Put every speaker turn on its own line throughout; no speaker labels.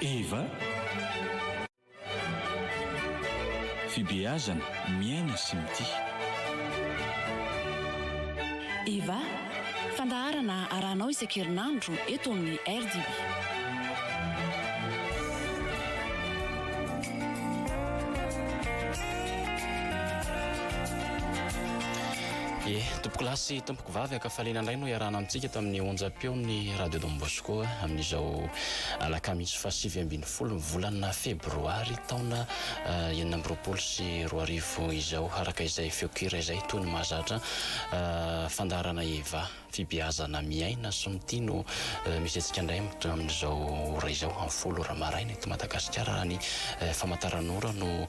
Eva, Fibeazana, miaina sy mitia.
Eva, fandaharana arahanao isan-kerinandro eto amin'ny RDB.
Ie, tompokolahy sy tompokovavy, ankafaliana indray no iarahana amintsika eto amin'ny onjam-peon'ny Radio Don Bosco amin'izao alakamisy faha-19 ny volana febroary taona 2026 izao. Araka izay feon-kira izay, toy ny mahazatra, fandaharana Eva. Fibeazana miaina sy mitia no misy antsika indray amin'izao ora izao, amin'ny folo ora maraina eto Madagasikara raha ny famantaranora no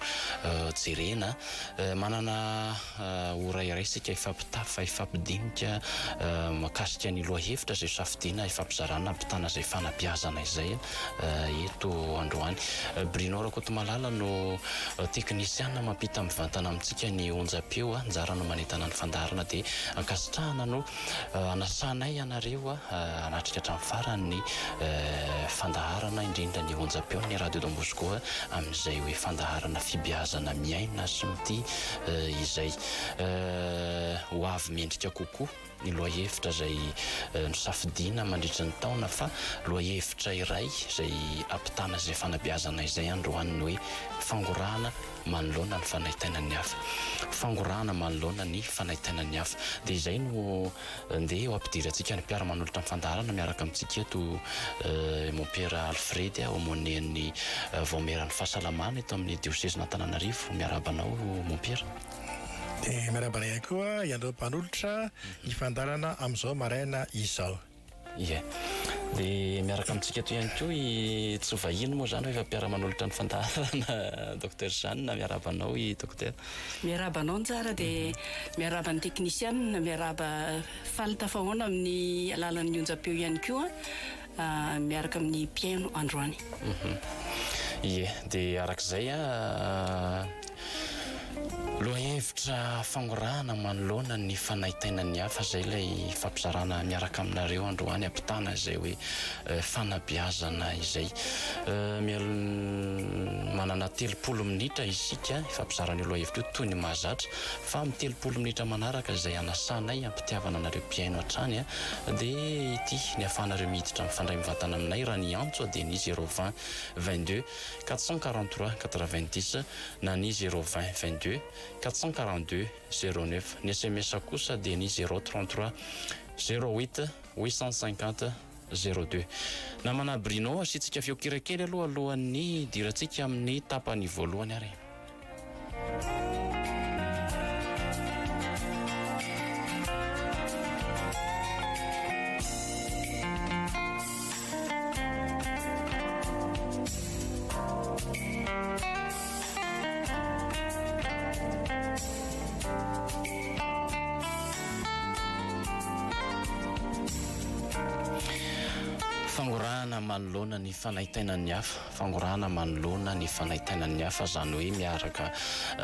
jerena. Manana ora iray isika hifampitafa, hifampidinika mahakasika ny lohahevitra izay safidiana hifampizarana, hampitana izay fanabeazana izay eto androany. Bruno Rakotomalala no teknisiana mampita mivantana amintsika ny onjam-peo. Anjara no manentana ny fandaharana dia ankasitrahana no anasanay anareo hanatrika hatramin'ny farany ny fandaharana, indrindra ny onjam-peon'ny Radio Don Bosco amin'izay hoe fandaharana fibeazana miaina sy mitia izay. Ho avy mendrika kokoa. ny lohahevitra izay nosafidiana mandritra ny taona fa lohahevitra iray izay ampitana izay fanabeazana izay androany ny hoe fangorahana manoloana ny fanaintainan'ny hafa. Fangorahana manoloana ny fanaintainan'ny hafa. Dia izay no ndeha ho ampidirantsika ny mpiara-manolotra ny fandaharana miaraka amintsika eto Mompera Alfred, aumônier-n'ny Vaomieran'ny Fahasalamana eto amin'ny Diosezin'Antananarivo. Miarahaba anao Mompera.
Dia miarahaba anay ihany koa ianareo mpanolotra ny fandaharana amin'izao maraina izao.
Ie. Dia miaraka amintsika eto ihany koa i tsy vahiny moa izany fa efa mpiara-manolotra ny fandaharana Docteur Jeanne. Miarahaba anao i Docteur.
Miarahaba anao Njara dia miarahaba ny teknisianina, miarahaba faly tafahaona amin'ny alalan'ny onjam-peo ihany koa miaraka amin'ny mpihaino androany.
Ie, dia araka izay Lohahevitra fangorahana manoloana ny fanaintainan'ny hafa izay ilay fampizarana miaraka aminareo androany ampitana izay hoe fanabeazana izay. Manana 30 minitra isika hifampizarana io lohahevitra io toy ny mahazatra fa amin'ny 30 minitra manaraka izay anasanay ampitiavana anareo mpihaino hatrany dia ity ny ahafahanareo miditra mifandray mivantana aminay raha ny antso dia ny 020 22 443 90 na ny zéro vingt 22 442 zéro neuf, ny sms kosa dia ny zéro 33 zéro huit 850 zéro deux. Namana Bruno, asiantsika feon-kira kely aloha alohan'ny hidirantsika amin'ny tapany voalohany ary. Fangorahana manoloana ny fanaintainan'ny hafa, fangorahana manoloana ny fanaintainan'ny hafa, izany hoe miaraka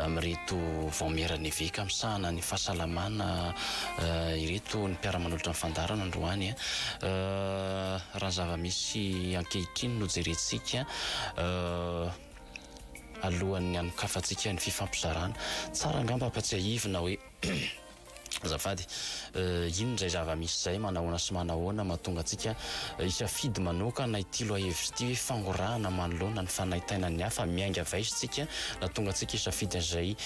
amin'ireto vaomieran'ny eveka misahana ny fahasalamana ireto ny mpiara-manolotra ny fandaharana androany. Raha ny zava-misy ankehitriny no jerentsika, alohan'ny hanokafantsika ny fifampizarana, tsara angamba ampatsiahivina hoe, azafady, inona izay zava-misy izay, manahoana sy manahoana mahatonga antsika hisafidy manokana ity lohahevitra ity hoe fangorahana manoloana ny fanaintainan'ny hafa, miainga avy aiza isika nahatonga antsika hisafidy an'izay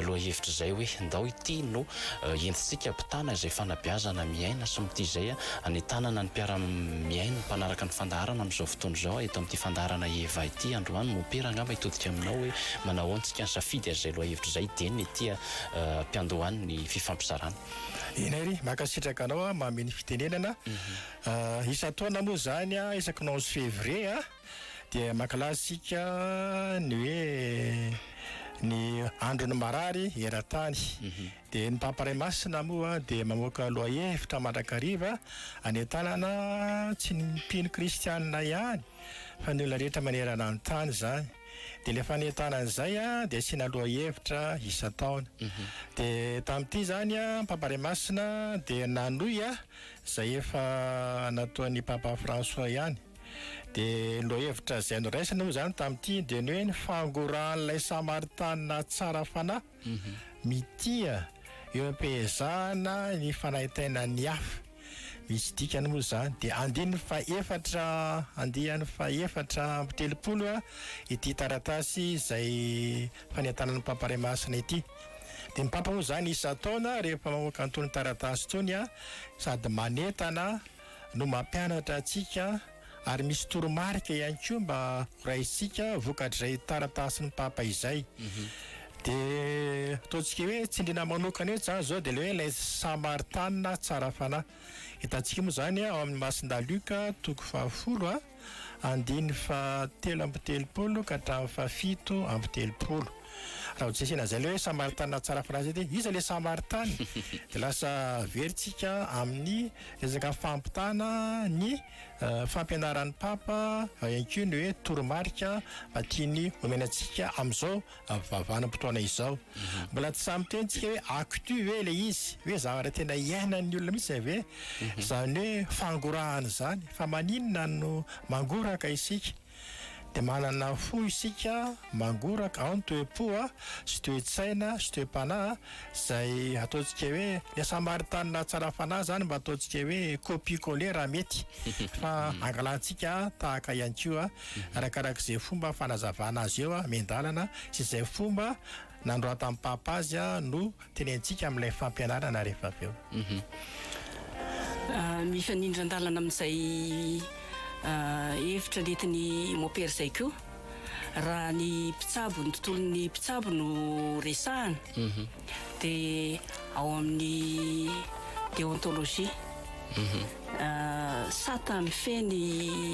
lohahevitra izay hoe ndao ity no Entintsika ampitana izay fanabeazana miaina sy mitia izay anentanana ny mpiara-mihaino, mpanaraka ny fandaharana amin'izao fotoana izao eto amin'ity fandaharana Eva ity androany. Mompera angamba hitodika aminao hoe manahoana isika nisafidy an'izay lohahevitra izay dieny ety am-piandohany ny fifampizarana.
Eny ary, mankasitraka anao aho manome ny fitenenana. Isan-taona moa izany, isaky ny onze février, dia mankalaza isika ny hoe ny andron'ny marary eran-tany. Dia ny Papa Ray Masina moa dia mamoaka lohahevitra mandrakariva anentanana tsy ny mpino kristianina ihany fa ny olona rehetra manerana ny tany izany. Dia ilay fanentanana izay dia asiana lohahevitra isan-taona. Dia tamin'ity izany ny Papa Ray Masina dia nanohy izay efa nataon'ny Papa François ihany. Dia ny lohahevitra izay noraisina moa izany tamin'ity dia ny hoe ny fangorahan'ilay Samaritanina tsara fanahy mitia eo am-pehezahana ny fanaintainan'ny hafa. Misy dikany moa izany. Dia andininy fahefatra andiany faha-34 ity taratasy izay fanentanan'ny Papa Ray Masina ity. Dia ny Papa moa izany isan-taona rehefa mamoaka an'itony taratasy itony sady manentana no mampianatra antsika ary misy toromarika ihany koa mba horaisintsika vokatr'izay taratasin'ny Papa izay. Dia ataontsika hoe tsindriana manokana eto izany izao dia ilay hoe ilay Samaritanina tsara fanahy. Hitantsika moa izany ao amin'ny Masindahy Lioka toko fahafolo andininy fahatelo amby telopolo ka hatramin'ny fahafito amby telopolo. Raha ho tsisy an'izay ilay hoe Samaritanina tsara fanahy izay dia iza ilay Samaritana? Dia lasa verintsika amin'ny resaka fampitana ny fampianaran'ny Papa ihany koa ny hoe toromarika mba tiany omena antsika amin'izao vanim-potoana izao. Mbola tsy sahy miteny tsika hoe actu ve ilay izy, hoe zavatra tena iainan'ny olona mihitsy ve? Izany hoe fangorahana izany, fa maninona no mangoraka isika? Dia manana fo isika mangoraka, ao ny toe-po sy toe-tsaina sy toe-panahy izay ataontsika hoe ny Samaritanina tsara fanahy izany mba ataontsika hoe copie coller raha mety fa angalantsika tahaka ihany koa arakaraka izay fomba fanazavana azy eo miandalana sy izay fomba nanoratan'ny Papa azy no tenentsika amin'ilay fampianarana rehefa avy eo.
Mifanindran-dalana amin'izay hevitra nentin'i Mopera izay koa, raha ny mpitsabo, ny tontolon'ny mpitsabo no resahana dia ao amin'ny déontologie, sata mifehy ny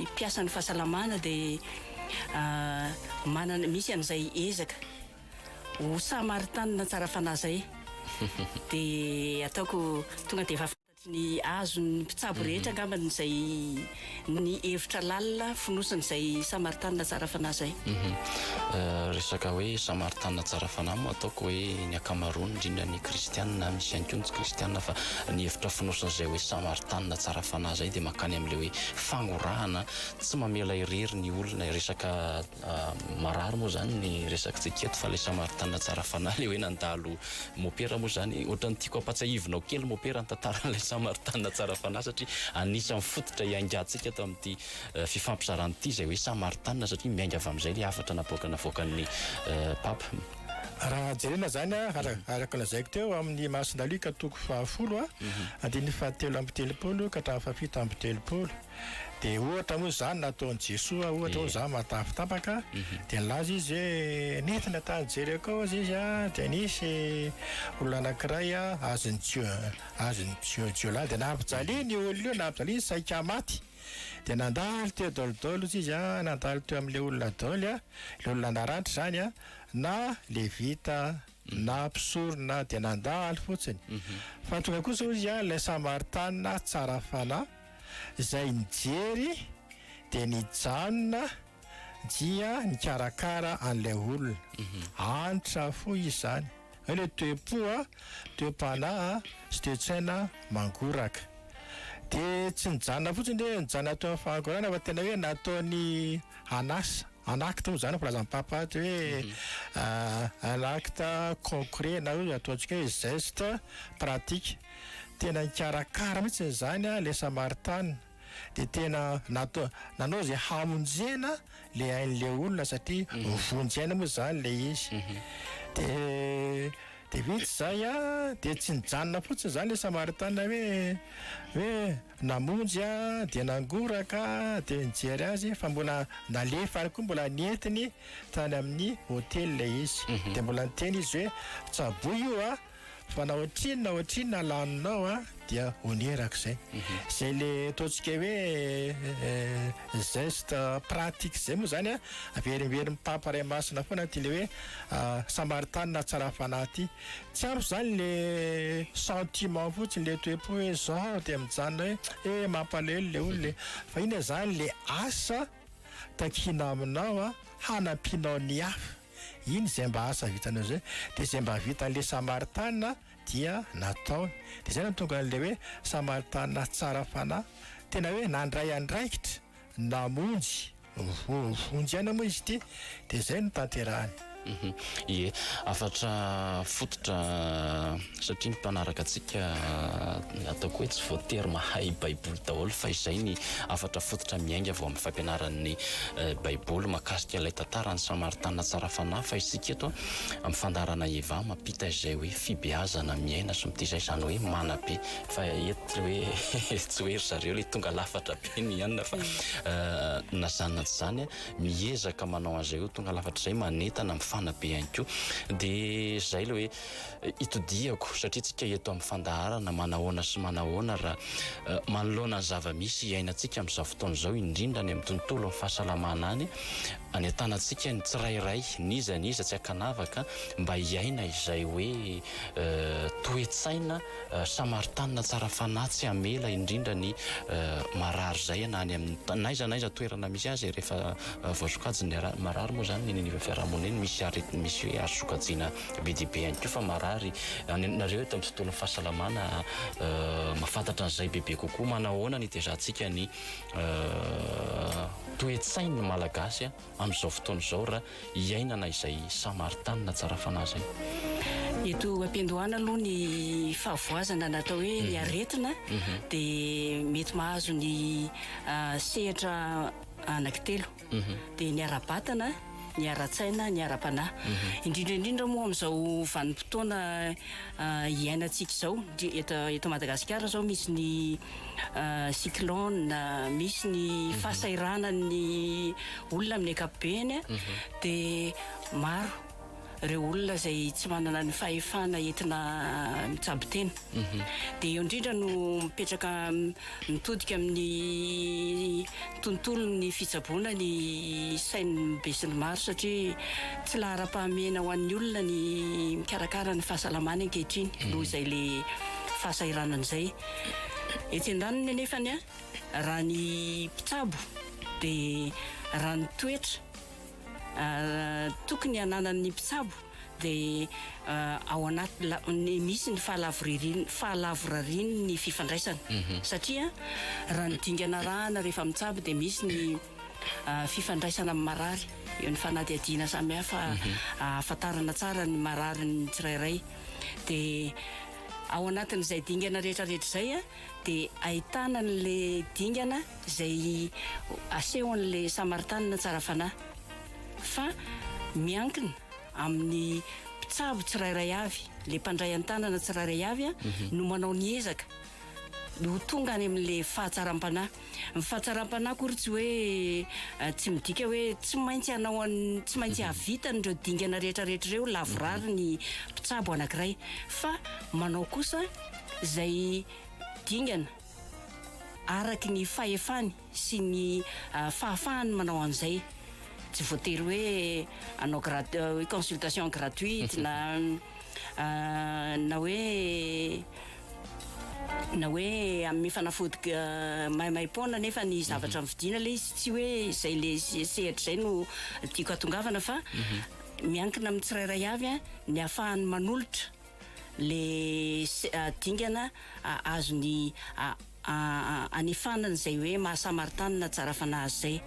mpiasan'ny fahasalamana dia manana, misy an'izay ezaka ho samaritanina tsara fanahy zay dia ataoko tonga dia efa fantatry ny azon'ny mpitsabo rehetra angambany izay ny hevitra lalina fonosin'izay samaritanina tsara fanahy zay.
Resaka hoe samaritanina tsara fanahy moa ataoko hoe ny ankamaroany indrindra ny kristianina, misy ihany koa ny tsy kristianina fa ny hevitra fonosin'izay hoe samaritanina tsara fanahy zay dia mankany amin'ilay hoe fangorahana tsy mamela irery ny olona, resaka Marary moa zany ny resakitsika eto fa ilay samaritanina tsara fanahy ilay hoe nandalo mopera moa zany ohatran'ny tiako ampatsiahivinao kely mopera ny tantaran'ilay samaritanina tsara fanahy satria anisan'ny fototra hiaingantsika ato amin'ity fifampizarana ity izay hoe samaritanina satria miainga avy amin'izay ilay hafatra napoaka navoakan'ny Papa.
Raha jerena izany araka ny lazaiko teo amin'ny Masindahy Lioka toko fahafolo andininy fahatelo amby telopolo ka hatramin'ny fahafito amby telopolo. Dia ohatra moa izany nataon'i Jesoa, ohatra hoe izaho matavy tapaka, dia nilaza izy hoe nentina tany Jeriko hozy izy an, dia nisy olona anankiray azon'ny jio- azon'ny jio- jiolahy, dia nampijaliany io olona io, nampijaliany saika maty. Dia nandalo teo daholo hozy izy an, nandalo teo amin'ilay olona daholo an, ilay olona naratra izany an, na levita na mpisorona dia nandalo fotsiny. Fa tonga kosa hozy izy an, ilay Samaritanina tsara fanahy, izay nijery dia nijanona dia nikarakara an'ilay olona. Antra fo izy izany. Hoe ilay toe-po, toe-panahy sy toe-tsaina mangoraka. Dia tsy nijanona fotsiny hoe nijanona teo amin'ny fahangorahana fa tena hoe nataony an'asa, en acte moa izany ny filazan'ny Papa ato hoe un acte concret na hoe ataontsika hoe geste pratique. Tena nikarakara mihitsy izany ilay Samaritanina, dia tena natao, nanao izay hamonjena ilay ain'ilay olona satria vonjy aina moa izany ilay izy. Dia dia vita izay an, dia tsy nijanona fotsiny izany ilay Samaritanina hoe hoe namonjy an, dia nangoraka, dia nijery azy fa mbola nalefany koa, mbola nentiny tany amin'ny hotely ilay izy. Dia mbola niteny izy hoe tsaboy io an, Fa na ohatrinona na ohatrinona laninao a dia onerako izay. Izay le ataontsika hoe geste pratique izay moa izany a, averimberin'ny Papa Ray Masina foana ity le hoe Samaritanina tsara fanahy ity. Tsy ampy izany le sentiment fotsiny, le toe-po hoe zao dia mijanona hoe eh mampalahelo le olona e. Fa inona izany le asa takiana aminao hanampianao ny hafa. Iny izay mba asa vitanao izay, dia izay mba vitan'ilay Samaritanina dia nataony. Dia izay no nahatonga an'ilay hoe Samaritanina tsara fanahy, tena hoe nandray andraikitra, namonjy Vonjy aina moa izy ity dia izay no tanterahany.
Ie, hafatra fototra satria ny mpanaraka antsika ataoko hoe tsy voatery mahay baiboly daholo fa izay ny hafatra fototra miainga avy ao amin'ny fampianaran'ny baiboly mahakasika ilay tantaran'ny Samaritana tsara fanahy fa isika eto amin'ny fandaharana Eva mampita izay hoe fibeazana miaina sy mitia izay izany hoe manabe fa eto hoe tsy hoe ry zareo ilay tonga lafatra be ny anona fa na zany na tsy zany miezaka manao an'izay ho tonga lafatra izay, manentana, mifanabe ihany koa. Dia izay ilay hoe itodihako satria tsika eto amin'ny fandaharana manahoana sy manahoana raha manoloana ny zava-misy iainantsika amin'izao fotoana izao indrindra any amin'ny tontolon'ny fahasalamana any, anentanantsika ny tsirairay n'iza n'iza tsy ankanavaka mba hiaina izay hoe toe-tsaina Samaritanina tsara fanahy tsy hamela indrindra ny marary izay na any amin'ny n'aiza n'aiza toerana misy azy rehefa voasokajy ny marary moa izany ny eny anivon'ny fiarahamonina eny misy aretina misy hoe azo sokajiana be dia be ihany koa fa marary any nareo eto amin'ny tontolon'ny fahasalamana mahafantatra an'izay bebe kokoa manahoana ny itezahantsika ny toe-tsain'ny Malagasy amin'izao fotoana izao raha iainana izay Samaritanina tsara fanahy izay.
Eto am-piandohana aloha ny fahavoazana na atao hoe ny aretina dia mety mahazo ny sehatra anankitelo dia ny ara-batana, ny ara-tsaina, ny ara-panahy. Indrindra indrindra moa amin'izao vanim-potoana iainantsika izao, eto eto Madagasikara izao misy ny cyclone, misy ny fahasahiranan'ny olona amin'ny ankapobeny dia maro ireo olona izay tsy manana ny fahefana entina mitsabo tena. Dia eo indrindra no mipetraka mitodika amin'ny tontolon'ny fitsaboana ny sain'ny besinimaro satria tsy laharam-pahamehana ho an'ny olona ny mikarakara ny fahasalamany ankehitriny noho izay le fahasahiranana izay. Etsy andaniny anefany raha ny mpitsabo dia raha ny toetra tokony hananan'ny mpitsabo dia ao anaty misy ny fahalavorarian'ny fifandraisana satria raha ny dingana arahana rehefa mitsabo dia misy ny fifandraisana amin'ny marary, eo ny fanadihadiana samihafa ahafantarana tsara ny mararin'ny tsirairay dia ao anatin'izay dingana rehetra rehetra izay dia ahitana an'ilay dingana izay asehon'ilay Samaritanina tsara fanahy fa miankina amin'ny mpitsabo tsirairay avy, ilay mpandray an-tanana tsirairay avy no manao ny ezaka ho tonga any amin'ilay fahatsaram-panahy. Ny fahatsaram-panahy akory tsy hoe tsy midika hoe tsy maintsy hanao an, tsy maintsy hahavita an'ireo dingana rehetra rehetra ireo lavorary ny mpitsabo anankiray fa manao kosa izay dingana araky ny fahefany sy ny fahafahany manao an'izay. Tsy voatery hoe hanao grat- hoe consultation gratuite na na hoe na hoe hanome fanafody maimaim-poana nefa ny zavatra novidiana ilay izy tsy hoe izay le sehatra izay no tiako hatongavana fa miankina amin'ny tsirairay avy ny ahafahany manolotra le dingana azony anefana an'izay hoe maha samaritanina tsara fanahy azy izay.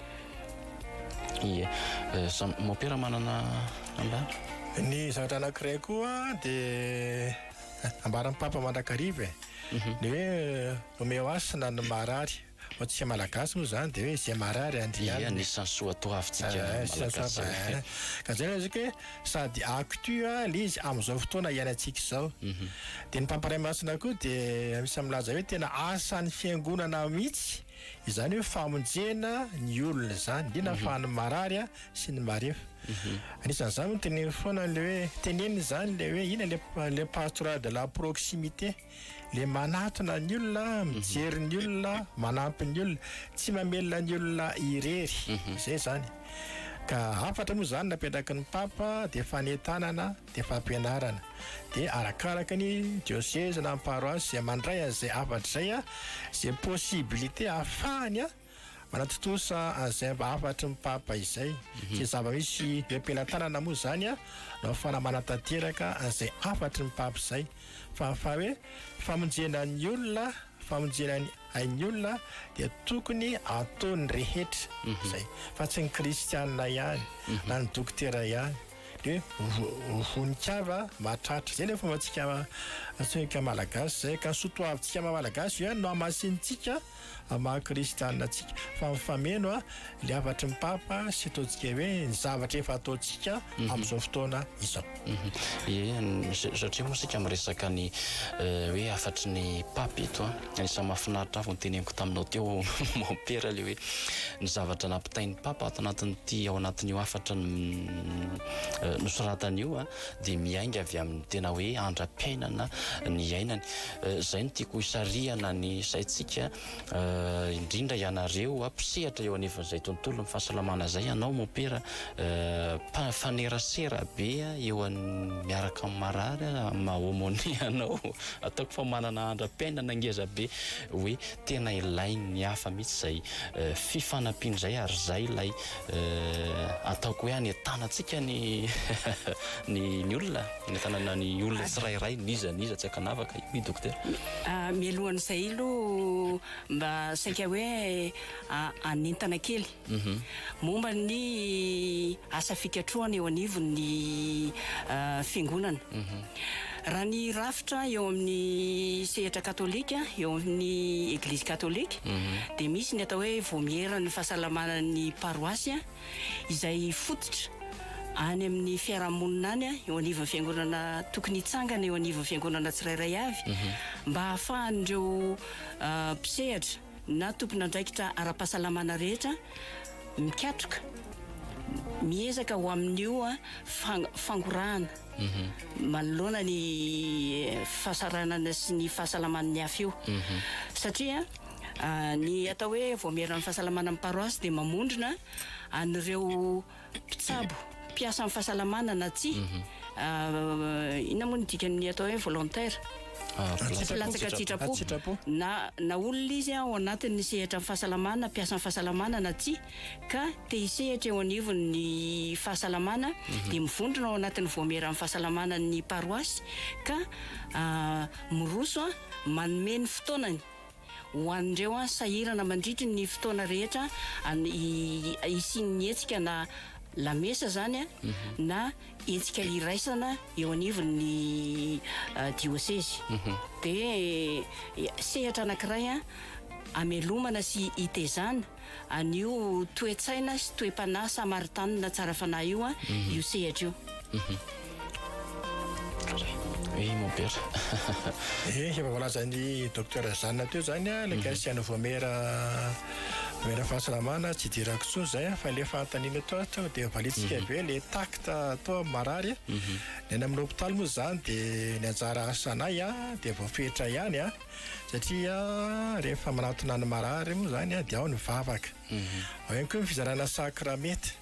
Ie. Mompera manana ambara?
Ny zavatra anankiray koa dia ambaran'ny Papa mandrakariva e, ny hoe omeo hasina ny marary. Ho antsika Malagasy moa izany dia hoe izay marary andrianina.
Ie, anisan'ny soatoavintsika Malagasy.
Ka izay no lazaiko hoe sady actu ilay izy amin'izao fotoana iainantsika izao. Dia ny Papa Ray Masina koa dia anisan'ny milaza hoe tena asan'ny Fiangonana mihitsy izany hoe famonjena ny olona izany, indrindra fa ny marary sy ny marefo. Anisan'izany moa teneniny foana ilay hoe, teneniny izany ilay hoe inona ilay pastoral de la proximité. Le manatona ny olona, mijery ny olona, manampy ny olona, tsy mamelona ny olona irery, zay zany. Ka hafatra moa zany napetraky ny Papa dia fanentanana dia fampianarana. Dia arakaraka ny diocese na ny paroisse izay mandray an'izay hafatra izay, izay possibilité ahafahany. Manatontosa an'izay mba hafatry ny Papa izay. Tsy zava-misy eo am-pelatanana moa izany no ahafahana manatanteraka an'izay hafatry ny Papa izay. Fa fa hoe famonjena ny olona, famonjena ny ain'ny olona dia tokony ataon'ny rehetra izay. Fa tsy ny kristianina ihany na ny dokotera ihany. Dia hoe vonin-kava mahatratra. Izay ilay fombantsika antsika Malagasy izay. Ka ny soa toavintsika maha Malagasy io ihany no hamasinintsika amin'ny maha kristianina antsika. Fa mifameno ilay hafatry ny Papa sy ataontsika hoe ny zavatra efa ataontsika amin'izao fotoana izao.
Ie, satria moa isika miresaka ny hoe hafatry ny Papa eto an. Anisan'ny mahafinaritra ahy vao noteneniko taminao teo Mompera ilay hoe ny zavatra nampitain'ny Papa ato anatin'ity ao anatin'io hafatra nosoratany io dia miainga avy amin'ny tena hoe andram-piainana niainany. Izay no tiako hisarihana ny saintsika indrindra ianareo mpisehatra eo anivon'izay tontolon'ny fahasalamana izay, ianao Mompera mpifanerasera be eo miaraka amin'ny marary amin'ny maha aumônier anao. Ataoko fa manana andram-piainana ngeza be hoe tena ilain'ny hafa mihitsy izay fifanampiana izay ary izay ilay ataoko hoe anentanantsika ny ny olona, anentanana ny olona tsirairay n'iza n'iza tsy ankanavaka io dokotera.
Mialohan'izay aloha mba saika hoe hanentana kely. Momba ny asa fikatrohana eo anivon'ny fiangonana. Raha ny rafitra eo amin'ny sehatra katolika, eo amin'ny Eglizy katolika, dia misy ny atao hoe vaomieran'ny fahasalamanan'ny paroasy izay fototra any amin'ny fiarahamonina any, eo anivon'ny fiangonana, tokony hitsangana eo anivon'ny fiangonana tsirairay avy mba hahafahan'ireo mpisehatra na tompon'andraikitra ara-pahasalamana rehetra mikatroka, miezaka ho amin'io fangorahana manoloana ny fahasaranana sy ny fahasalaman'ny hafa io. Satria ny atao hoe vaomieran'ny fahasalamana amin'ny paroasy dia mamondrona an'ireo mpitsabo, mpiasa amin'ny fahasalamana na tsia, inona moa ny dikan'ny atao hoe volontaire? Mpilatsaka an-tsitrapo. Na na olona izy ao anatin'ny sehatra amin'ny fahasalamana, mpiasa amin'ny fahasalamana na tsia, ka te hisehatra eo anivon'ny fahasalamana dia mivondrona ao anatin'ny vaomieran'ny fahasalamana ny paroasy ka miroso manome ny fotoanany. Ho an'ireo sahirana mandritry ny fotoana rehetra hisian'ny hetsika na lamesa izany na hetsika iraisana eo anivon'ny diosezy. Dia sehatra anankiray hamelomana sy hitezana an'io toe-tsaina sy toe-panahy samaritanina tsara fanahy io io sehatra io.
Oui mon père.
Eh, efa voalazan'ny docteur Jeanne teo zany a, ilay kasiana voamera voamera fahasalamana tsy idirako intsony zay a, fa ilay fanontaniana teo tonga dia valitsika be ilay tact atao amin'ny marary. Ny any amin'ny hopitaly moa zany dia ny anjara asanay a dia voafetra ihany a. Satria rehefa manatona ny marary moa izany dia ao ny vavaka. Ao ihany koa ny fizarana sakramenta.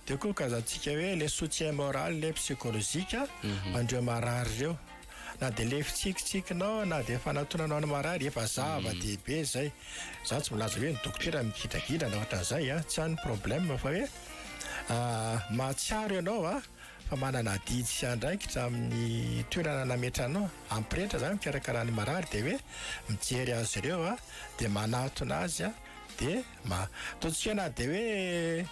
Dia koa kazantsika hoe le soutien moral et psychologique ho an'ireo marary ireo. Na dia le fitsikitsikinao na dia fanatonanao ny marary efa zava-dehibe izay. Za tsy milaza hoe ny dokotera migidragidra na ohatran'izay an, tsy any problème fa hoe mahatsiaro ianao an. fa manana adidy sy andraikitra amin'ny toerana nametranao, amin'ny pretra zany mikarakara ny marary dia hoe mijery azy ireo a, dia manatona azy a, dia ma- ataontsika na dia hoe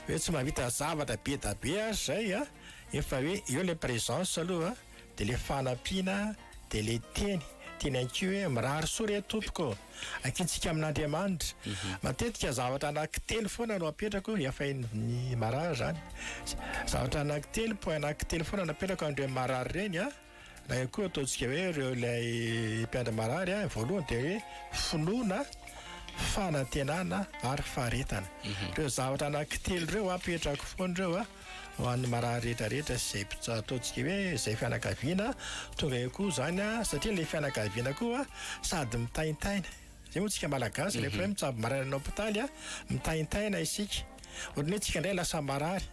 hoe tsy mahavita zavatra be da be ary zay a, efa hoe eo le présence aloha dia le fanampiana dia le teny, teny ihany koa hoe mirary soa re tompoko ô. Ankintsika amin'Andriamanitra. Matetika zavatra anankitelo foana no apetrako hiafain'ny marary izany. Zavatra anankitelo, point anankitelo foana no apetrako amin'ireny marary ireny an, na ihany koa ataontsika hoe ireo ilay mpiandry marary an, voalohany dia hoe finoana, fanantenana ary faharetana. Ireo zavatra anankitelo ireo apetrako foana ireo an. Ho an'ny marary rehetra rehetra sy izay mpitsa ataontsika hoe izay fianakaviana tonga eo koa izany an, satria ilay fianakaviana koa sady mitaintaina, izay moa tsika malagasy rehefa hoe mitsabo marary any hopitaly an, mitaintaina isika, ohatran'ny hoe tsika indray lasa marary.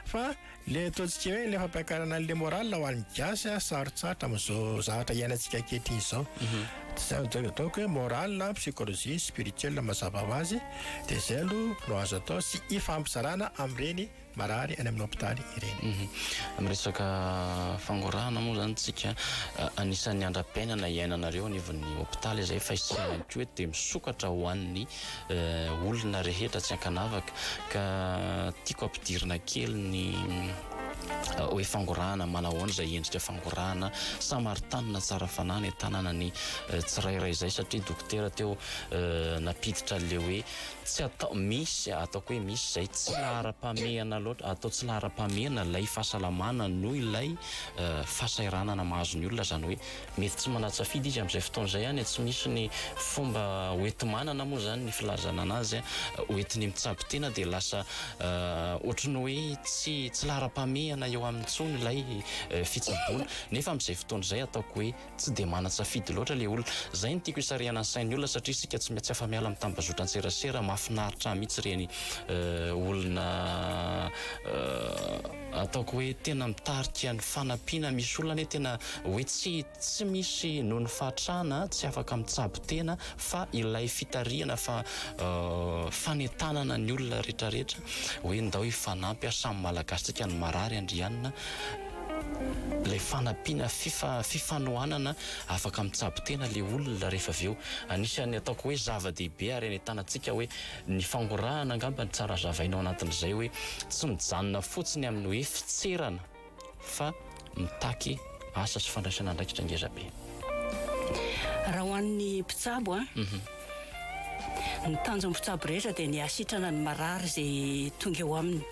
Fa le ataontsika hoe le fampiakarana an'le moral ho an'ny gasy a, sarotsarotra amin'izao zavatra iainantsika ankehitriny izao. Donc hoe moral, psychologie, spirituel mazava ho azy, dia izay aloha no azo atao sy ifampizarana amin'ireny marary any amin'ny hopitaly ireny.
Miresaka fangorahana moa izany tsika, anisan'ny andram-piainana iainanareo anivon'ny hopitaly izay fa isika ihany koa eto dia misokatra ho an'ny olona rehetra tsy ankanavaka ka tiako ampidirina kely ny hoe fangorahana manahoana izay endrika fangorahana samaritanina tsara fanahy ny tanana ny tsirairay izay satria dokotera teo nampiditra le hoe tsy atao misy ataoko hoe misy izay tsy laharam-pahamehana loatra atao tsy laharam-pahamehana ilay fahasalamana noho ilay fahasahiranana mahazo ny olona izany hoe Mety tsy manan-tsafidy izy amin'izay fotoana izay any, tsy misy ny fomba hoenti-manana moa izany ny filazana anazy, hoentiny mitsabo tena dia lasa ohatry ny hoe tsy tsy laharam-pahamehana eo aminy intsony ilay fitsaboana. Nefa amin'izay fotoana izay ataoko hoe tsy dia manan-tsafidy loatra ilay olona. Izay no tiako hisarihana ny sain'ny olona satria isika tsy tsy afa-miala amin'ny tambazotran-tserasera, mahafinaritra ahy mihitsy ireny olona ataoko hoe tena mitarika ny fanampiana, misy olona anie tena hoe tsy tsy misy noho ny fahatrana tsy afaka mitsabo tena fa ilay fitarihana fa fanentanana ny olona retraretra hoe ndao hifanampy a samy malagasy tsika ny marary andrianina ilay fanampiana fifa fifanohanana afaka mitsabo tena le olona rehefa avy eo anisan'ny ataoko hoe zava-dehibe ary anentanantsika hoe ny fangorahana angamba ny tsara hazavaina ao anatin'izay hoe tsy mijanona fotsiny amin'ny hoe fitserana fa mitaky asa sy fandraisana andraikitra ngeza be.
Raha ho an'ny mpitsabo an, ny tanjon'ny mpitsabo rehetra dia ny hahasitrana ny marary izay tonga eo aminy.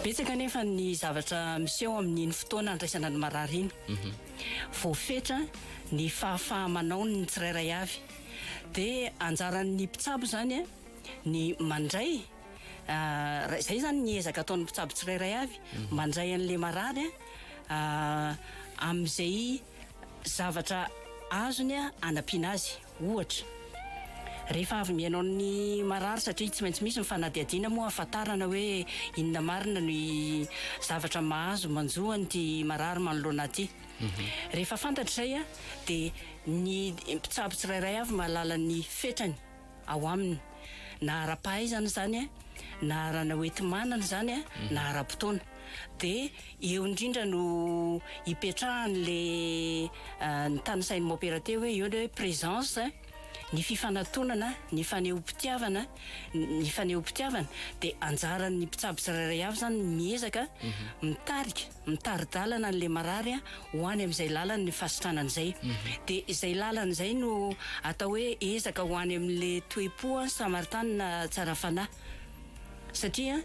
Betsaka anefa ny zavatra miseho amin'iny fotoana andraisana ny marary iny. Voafetra ny fahafaha-manaon'ny tsirairay avy. Dia anjaran'ny mpitsabo izany ny mandray Raha izay izany ny ezaka ataon'ny mpitsabo tsirairay avy, mandray an'ilay marary amin'izay zavatra azony hanampiana azy. Ohatra, rehefa avy mihaino ny marary satria tsy maintsy misy ny fanadihadiana moa ahafantarana hoe inona marina ny zavatra mahazo manjo an'ity marary manoloana ahy ity. Rehefa fantatra izay dia ny mpitsabo tsirairay avy mahalala ny fetrany. ao aminy, na ara-pahaizana izany, na ara hoenti-manana izany, na ara-potoana. Dia eo indrindra no ipetrahan'ilay notanisain'i Mopera teo hoe eo ilay hoe présence, ny fifanatonana, ny fanehoam-pitiavana, ny fanehoam-pitiavana dia anjaran'ny mpitsabo tsirairay avy izany ny miezaka mitarika. Mitari-dalana an'ilay marary ho any amin'izay lalan'ny fahasitranana izay. Dia izay lalana izay no atao hoe ezaka ho any amin'ilay toe-po samaritanina tsara fanahy. Satria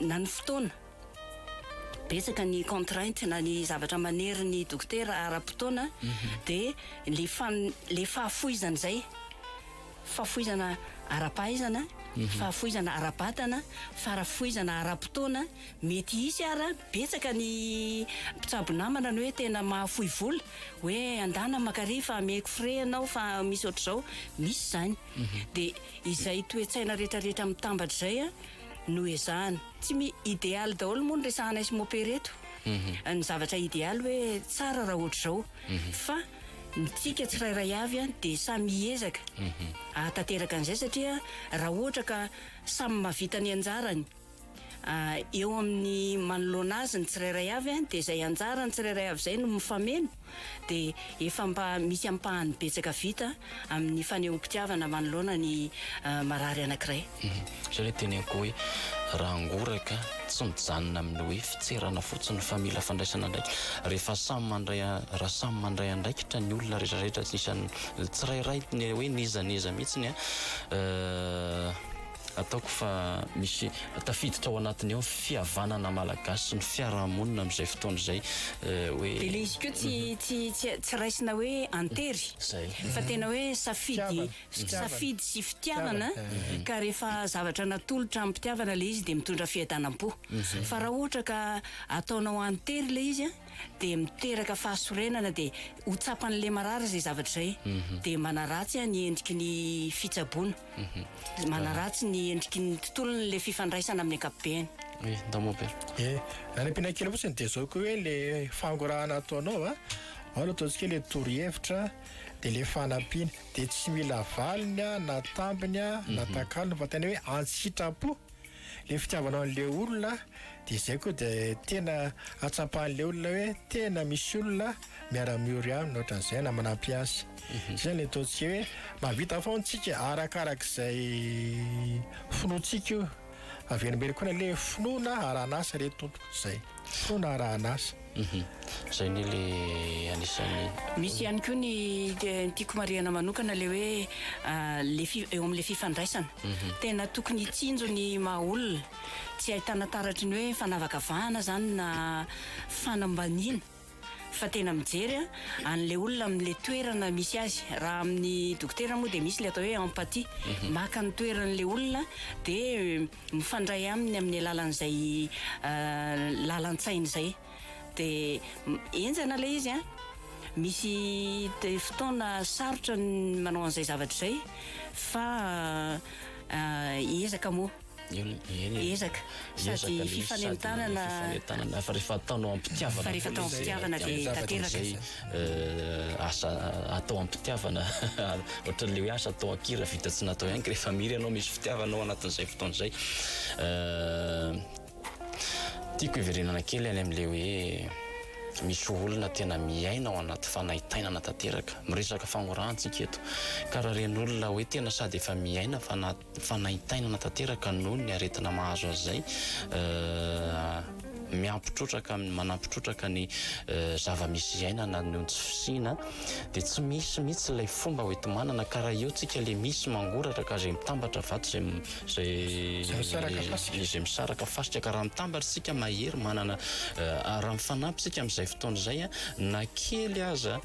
na ny fotoana, betsaka ny contrainte na ny zavatra manery ny dokotera ara-potoana dia ilay fan- ilay fahafoizana izay. Fahafoizana ara-pahaizana, fahafoizana ara-batana, farafoizana ara-potoana, mety hisy ara, betsaka ny mpitsabo namana ny hoe tena mahafoy vola, hoe andana makary fa ameko frais ianao fa misy ohatr'izao, misy izany. Dia izay toe-tsaina rehetrarehetra mitambatra izay no ezahana. Tsy mi idealy daholo moa ny resahanay sy mopera eto, ny zavatra idealy hoe tsara raha ohatr'izao, fa ny tsika tsirairay avy dia samy hiezaka hahatanteraka an'izay satria raha ohatra ka samy mahavita ny anjarany eo amin'ny manoloana azy ny tsirairay avy dia izay anjarany tsirairay avy izay no mifameno dia efa mba misy ampahany betsaka vita amin'ny fanehoam-pitiavana manoloana ny marary anankiray.
Izay ilay teneniko hoe raha angoraka tsy mijanona amin'ny hoe fitserana fotsiny fa mila fandraisana andraikitra. Rehefa samy mandray raha samy mandray andraikitra ny olona rehetra rehetra tsy isan'ny tsirairay ny hoe n'iza n'iza mihitsiny an, ataoko fa misy tafiditra ao anatiny ao ny fihavanana malagasy sy ny fiarahamonina amin'izay fotoana izay hoe.
Dia ilay izy koa tsy tsy tsy raisina hoe an-tery fa tena hoe safidy Safidy sy fitiavana ka rehefa zavatra natolotra amim-pitiavana ilay izy dia mitondra fiadanam-po. Fa raha ohatra ka ataonao an-tery ilay izy dia miteraka fahasorenana dia ho tsapan'ilay marary izay zavatra izay dia manaratsy ny endriky ny fitsaboana, manaratsy ny endriky ny tontolon'ilay fifandraisana amin'ny ankapobeny.
Oui, ndao mompera.
Ie, raha ny ampiana kely fotsiny dia izao koa hoe le fangorahana ataonao a, ao no ataontsika hoe le torohevitra dia le fanampiana dia tsy mila valiny a, na tambiny a, na takalony fa tena hoe an-tsitrapo le fitiavanao an'le olona dia izay koa dia tena hatsapan'le olona hoe tena misy olona miara-miory aminy ohatran'izay na manampy azy. Izay zany le ataontsika hoe mahavita foana tsika arakarak'izay finoantsika io. Averimberiko foana le finoana arahan'asa re tompoko zay. Finoana arahan'asa.
Zay anie le anisan'ny.
Misy ihany koa ny tiako marihana manokana le hoe le fi- eo amin'le fifandraisana. Tena tokony hitsinjo ny maha olona. Tsy ahitana taratry ny hoe fanavakavahana zany na fanambaniana. Fa tena mijery an'ilay olona amin'ilay toerana misy azy. Raha amin'ny dokotera moa dia misy ilay atao hoe empathie. Maka ny toeran'ilay olona dia mifandray aminy amin'ny alalan'izay lalan-tsainy izay. Dia henjana ilay izy an! Misy fotoana sarotra ny manao an'izay zavatra izay fa ezaka moa. Ezaka sady fifanentanana.
Fifanentanana fa rehefa ataonao am-pitiavana.
Fa rehefa atao am-pitiavana dia tanteraka.
Izay asa atao am-pitiavana ohatran'ilay hoe asa atao an-kira vita tsy natao ihany ka rehefa mihira ianao misy fitiavana ao anatin'izay fotoana izay. Tiako hiverenana kely any amin'ilay hoe misy olona tena miaina ao anaty fanaintainana tanteraka. Miresaka fangorahana tsika eto. Ka raha ren'olona hoe tena sady efa miaina fanaintainana tanteraka noho ny aretina mahazo azy izay, miampy trotraka manampy trotraka ny zava-misy iainana noho ny tsy fisiana, dia tsy misy mihitsy ilay fomba hoenti-manana ka raha eo tsika ilay misy mangoraka ka izay mitambatra vato izay
Izay misaraka fasika.
Izay misaraka fasika ka raha mitambatra isika mahery manana raha mifanampy isika amin'izay fotoana izay na kely aza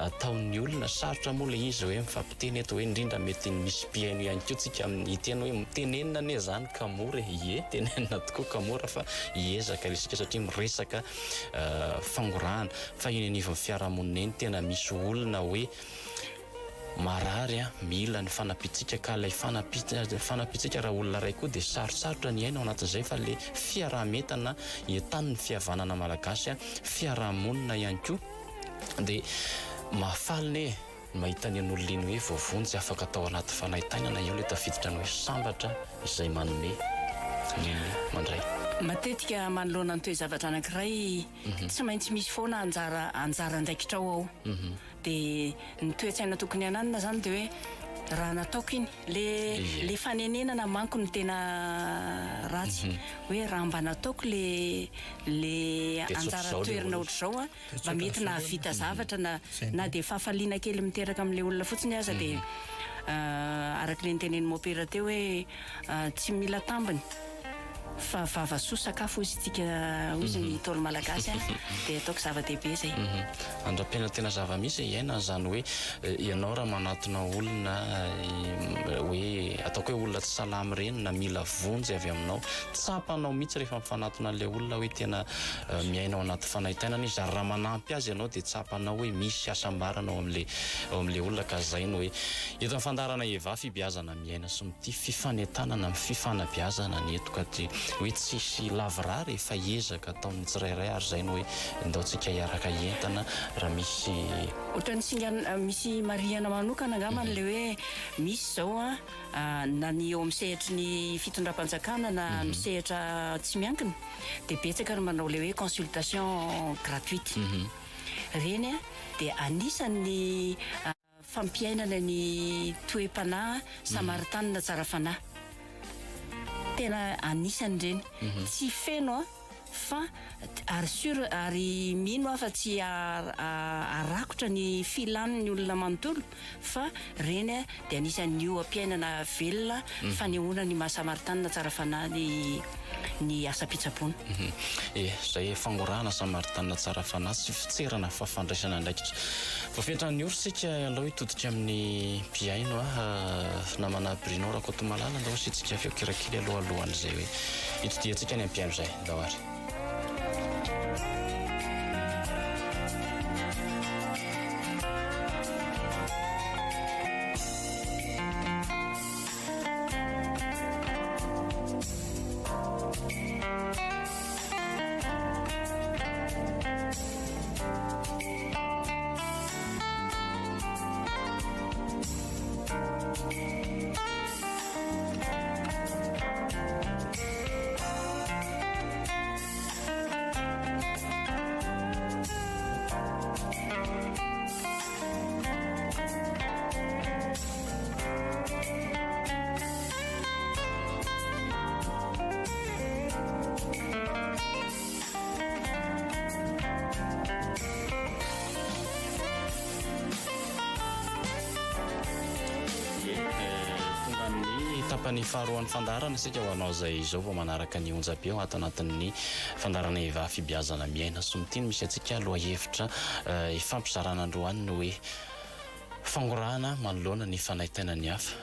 ataon'ny olona, sarotra moa ilay izy hoe mifampiteny eto hoe indrindra mety misy mpihaino ihany koa tsika amin'ny hiteny hoe tenenina anie izany ka mora e, ie tenenina tokoa ka mora fa hiezaka isika satria miresaka fangorahana fa eny anivon'ny fiarahamonina eny tena misy olona hoe marary a, mila ny fanampiantsika ka ilay fanampiantsika raha olona iray koa dia sarotsarotra ny aina ao anatin'izay fa ilay fiaraha-mientana entanin'ny fihavanana malagasy a, fiaraha-monina ihany koa dia mahafaly ne mahita ny an'olona iny hoe voavonjy afaka tao anaty fanaintainana eo ilay tafiditra ny hoe sambatra izay manome ny mandray.
Matetika manoloana ny toe-javatra anankiray tsy maintsy misy foana anjara anjara andraikitrao ao. Dia ny toe-tsaina tokony hananana izany dia hoe raha nataoko iny, le le fanenenana manko no tena ratsy, hoe raha mba nataoko le le anjara toerana ohatr'izao an, mba mety nahavita zavatra na na dia fahafaliana kely miteraka amin'ilay olona fotsiny aza dia araka ilay notenenin'i Mopera teo hoe Tsy mila tambiny fa vava soa sakafo hozy tsika hozy ny Ntaolo Malagasy a, dia ataoko zava-dehibe izay.
Andram-piainana tena zava-misy e, iainana izany hoe ianao raha manatona olona hoe ataoko hoe olona tsy salama ireny na mila vonjy avy aminao, tsapanao mihitsy rehefa mifanatona an'ilay olona hoe tena miaina ao anaty fanaintainana izy ary raha manampy azy ianao dia tsapanao hoe misy hasambarana ao amin'ilay ao amin'ilay olona ka izay no hoe eto amin'ny fandaharana Eva fibeazana Miaina sy mitia fifanentanana amin'ny fifanabeazana ny eto ka dia hoe tsisy lavorary e fa ezaka ataon'ny tsirairay ary izay no hoe ndao tsika hiaraka hientana raha misy
Ohatran'ny singan misy marihana manokana angambany ilay hoe misy izao an na ny eo amin'ny sehatry ny fitondram-panjakana na amin'ny sehatra tsy miankina dia betsaka ny manao ilay hoe consultation gratuite. Ireny dia anisan'ny Fampiainana ny toe-panahy samaritanina tsara fanahy. Tena anisany ireny. Tsy feno an, fa ary sur ary mino aho fa tsy harakotra ny filan'ny olona manontolo fa ireny dia anisan'ny oha-piainana velona fanehoana ny maha samaritanina tsara fanahy ny ny asam-pitsaboana.
E, izay fangorahana samaritanina tsara fanahy tsy fitserana fa fandraisana andraikitra. Voafetran'ny ora isika alao hitodika amin'ny mpihaino a. Namana Bruno Rakotomalala andao asiantsika feon-kira kely aloha alohan'izay hoe hitodihantsika any amin'ny mpihaino izay. Andao ary. tapany faharoan'ny fandaharana isika ho anao izay izao vao manaraka ny onjam-peo ato anatin'ny fandaharana Eva Fibeazana Miaina sy Mitia no misy antsika. Lohahevitra ifampizarana androany ny hoe Fangorahana manoloana ny fanaintainan'ny hafa.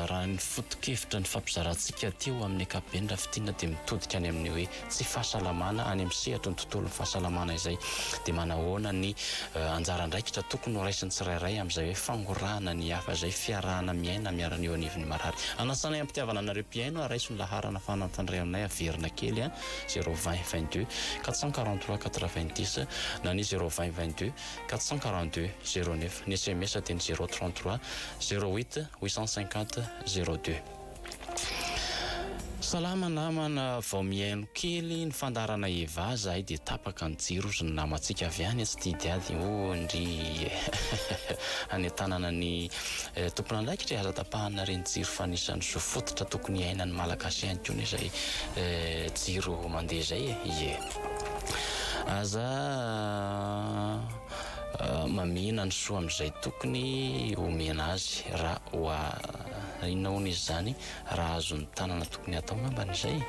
Raha ny foto-kevitra nifampizarantsika teo amin'ny ankapobeny raha fintinina dia mitodika any amin'ny hoe tsy fahasalamana any amin'ny sehatry ny tontolon'ny fahasalamana izay dia manahoana ny anjara andraikitra tokony ho raisin'ny tsirairay amin'izay hoe fangorahana ny hafa izay fiarahana miaina miarana eo anivon'ny marary. Anasanay am-pitiavana anareo mpihaino raiso ny laharana afahana mifandray aminay averina kely a zéro vingt 22 443 90 na ny zéro vingt 22 442 09, ny sms dia ny 0 33 08 850 02. Salama namana, vao mihaino kely ny fandaharana Eva zahay dia tapaka ny jiro ozy ny namantsika avy any tsy tia diady oh ndry any an-tanana ny tompon'andraikitra e aza tapahana ireny jiro fa anisan'ny zo fototra tokony hiainan'ny malagasy ihany koa anie izay jiro mandeha izay e ie. Aza mamihina ny soa amin'izay tokony homena azy raha ho inona hono izy izany raha azon'ny tanana tokony hatao angambany izay